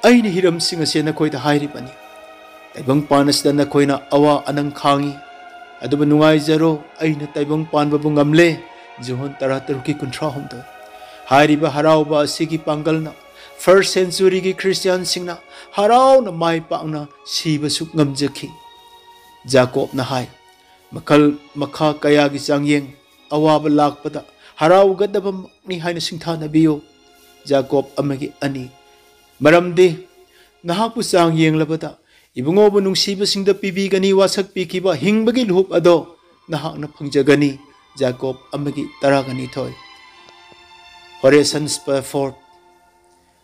ꯑꯩꯅ ꯍꯤꯔꯝꯁꯤꯡ ꯑꯁꯦ ꯅꯈꯣꯏꯗ ꯍꯥꯏꯔꯤꯕꯅꯤ꯫ ꯇꯥꯏꯕꯪꯄꯥꯟ ꯑꯁꯤꯗ ꯅꯈꯣꯏꯅ ꯑꯋꯥ ꯑꯅꯪ ꯈꯥꯡꯉꯤ, ꯑꯗꯨꯕꯨ ꯅꯨꯡꯉꯥꯏꯖꯔꯣ, ꯑꯩꯅ ꯇꯥꯏꯕꯪ ꯄꯥꯟꯕꯕꯨ ꯉꯝꯂꯦ"꯫ ꯖꯣꯍꯣꯟ ꯇꯔꯥꯇꯔꯨꯛꯀꯤ ꯀꯨꯟꯊ꯭ꯔꯥꯍꯨꯝꯗꯣꯏ꯫ ꯍꯥꯏꯔꯤꯕ ꯍꯔꯥꯎꯕ ꯑꯁꯤꯒꯤ ꯄꯥꯡꯒꯜꯅ first centuryꯒꯤ ꯈ꯭ꯔꯤꯁꯇꯤꯌꯥꯟꯁꯤꯡꯅ ꯍꯔꯥꯎꯅ ꯃꯥꯏ ꯄꯥꯛꯅ ꯁꯤꯕꯁꯨ ꯉꯝꯖꯈꯤ꯫ ꯖꯥꯀꯣꯕꯅ ꯍꯥꯏ, ꯃꯈꯜ ꯃꯈꯥ ꯀꯌꯥꯒꯤ ꯆꯥꯡꯌꯦꯡ, ꯑꯋꯥꯕ ꯂꯥꯛꯄꯗ ꯍꯔꯥꯎꯒꯗꯕꯃꯛꯅꯤ ꯍꯥꯏꯅ ꯁꯤꯡꯊꯥꯅꯕꯤꯌꯨ꯫ ꯖꯥꯀꯣꯕ ꯑꯃꯒꯤ ꯑꯅꯤ꯫ ꯃꯔꯝꯗꯤ ꯅꯍꯥꯛꯄꯨ ꯆꯥꯡ ꯌꯦꯡꯂꯕꯗ ꯏꯕꯨꯡꯉꯣꯕꯨ ꯅꯨꯡꯁꯤꯕꯁꯤꯡꯗ ꯄꯤꯕꯤꯒꯅꯤ, ꯋꯥꯁꯛ ꯄꯤꯈꯤꯕ ꯍꯤꯡꯕꯒꯤ ꯂꯨꯍꯨꯞ ꯑꯗꯣ ꯅꯍꯥꯛꯅ ꯐꯪꯖꯒꯅꯤ꯫ ꯖꯥꯀꯣꯕ ꯑꯃꯒꯤ ꯇꯔꯥꯒ ꯅꯤꯊꯣꯏ꯫ ꯍꯣꯔꯦꯁꯟ ꯁ꯭ꯄꯦꯐꯣꯔꯗ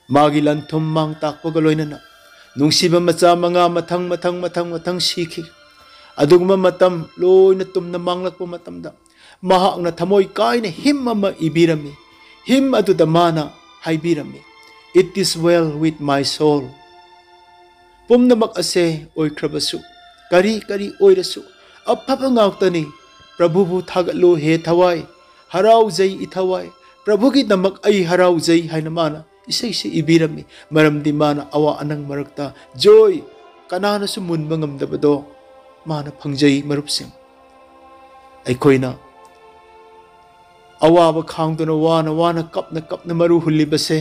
ꯃꯥꯒꯤ ꯂꯟꯊꯨꯝ ꯃꯥꯡ ꯇꯥꯛꯄꯒ ꯂꯣꯏꯅꯅ ꯅꯨꯡꯁꯤꯕ ꯃꯆꯥ ꯃꯉꯥ ꯃꯊꯪ ꯃꯊꯪ ꯃꯊꯪ ꯃꯊꯪ ꯁꯤꯈꯤ꯫ ꯑꯗꯨꯒꯨꯝꯕ ꯃꯇꯝ ꯂꯣꯏꯅ ꯇꯨꯝꯅ ꯃꯥꯡꯂꯛꯄ ꯃꯇꯝꯗ ꯃꯍꯥꯛꯅ ꯊꯃꯣꯏ ꯀꯥꯏꯅ ꯍꯤꯝ ꯑꯃ ꯏꯕꯤꯔꯝꯃꯤ꯫ ꯍꯤꯝ ꯑꯗꯨꯗ ꯃꯥꯅ ꯍꯥꯏꯕꯤꯔꯝꯃꯤ, "It is well with my soul." ꯄꯨꯝꯅꯃꯛ ꯑꯁꯦ ꯑꯣꯏꯈ꯭ꯔꯕꯁꯨ, ꯀꯔꯤ ꯀꯔꯤ ꯑꯣꯏꯔꯁꯨ, ꯑꯐꯕ ꯉꯥꯛꯇꯅꯤ꯫ ꯄ꯭ꯔꯚꯨꯕꯨ ꯊꯥꯒꯠꯂꯨ ꯍꯦ ꯊꯋꯥꯏ, ꯍꯔꯥꯎꯖꯩ ꯏꯊꯋꯥꯏ, ꯄ꯭ꯔꯚꯨꯒꯤꯗꯃꯛ ꯑꯩ ꯍꯔꯥꯎꯖꯩ ꯍꯥꯏꯅ ꯃꯥꯅ ꯏꯁꯩꯁꯤ ꯏꯕꯤꯔꯝꯃꯤ꯫ ꯃꯔꯝꯗꯤ ꯃꯥꯅ ꯑꯋꯥ ꯑꯅꯪ ꯃꯔꯛꯇ ꯖꯣꯏ, ꯀꯅꯥꯅꯁꯨ ꯃꯨꯟꯕ ꯉꯝꯗꯕꯗꯣ ꯃꯥꯅ ꯐꯪꯖꯩ꯫ ꯃꯔꯨꯞꯁꯤꯡ, ꯑꯩꯈꯣꯏꯅ ꯑꯋꯥꯕ ꯈꯥꯡꯗꯨꯅ ꯋꯥꯅ ꯋꯥꯅ ꯀꯞꯅ ꯀꯞꯅ ꯃꯔꯨ ꯍꯨꯜꯂꯤꯕꯁꯦ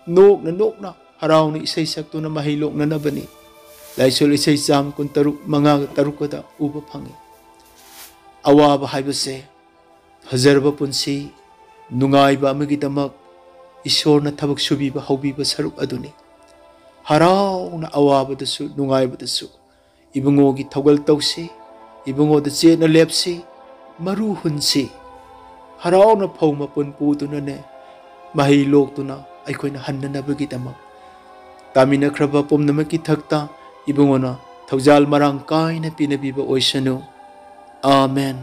ꯅꯣꯛꯅ ꯅꯣꯛꯅ ꯍꯔꯥꯎꯅ ꯏꯁꯩ ꯁꯛꯇꯨꯅ ꯃꯍꯩ ꯂꯣꯛꯅꯅꯕꯅꯤ꯫ ꯂꯥꯏꯁꯣꯜ ꯏꯁꯩ ꯆꯥꯝ ꯀꯨꯟꯇꯔꯨꯛ ꯃꯉꯥꯒ ꯇꯔꯨꯛꯀꯗ ꯎꯕ ꯐꯪꯏ꯫ ꯑꯋꯥꯕ ꯍꯥꯏꯕꯁꯦ ꯐꯖꯔꯕ ꯄꯨꯟꯁꯤ, ꯅꯨꯡꯉꯥꯏꯕ ꯑꯃꯒꯤꯗꯃꯛ ꯏꯁꯣꯔꯅ ꯊꯕꯛ ꯁꯨꯕꯤꯕ ꯍꯧꯕꯤꯕ ꯁꯔꯨꯛ ꯑꯗꯨꯅꯤ꯫ ꯍꯔꯥꯎꯅ ꯑꯋꯥꯕꯗꯁꯨ ꯅꯨꯡꯉꯥꯏꯕꯗꯁꯨ ꯏꯕꯨꯡꯉꯣꯒꯤ ꯊꯧꯒꯜ ꯇꯧꯁꯤ, ꯏꯕꯨꯡꯉꯣꯗ ꯆꯦꯠꯅ ꯂꯦꯞꯁꯤ, ꯃꯔꯨ ꯍꯨꯟꯁꯤ꯫ ꯍꯔꯥꯎꯅ ꯐꯧ ꯃꯄꯨꯟ ꯄꯨꯗꯨꯅꯅꯦ, ꯃꯍꯩ ꯂꯣꯛꯇꯨꯅ ꯑꯩꯈꯣꯏꯅ ꯍꯟꯅꯅꯕꯒꯤꯗꯃꯛ ꯇꯥꯃꯤꯟꯅꯈ꯭ꯔꯕ ꯄꯨꯝꯅꯃꯛꯀꯤ ꯊꯛꯇ ꯏꯕꯨꯡꯉꯣꯅ ꯊꯧꯖꯥꯜ ꯃꯔꯥꯡ ꯀꯥꯏꯅ ꯄꯤꯅꯕꯤꯕ ꯑꯣꯏꯁꯅꯨ꯫ ꯑꯥꯃꯦꯟ꯫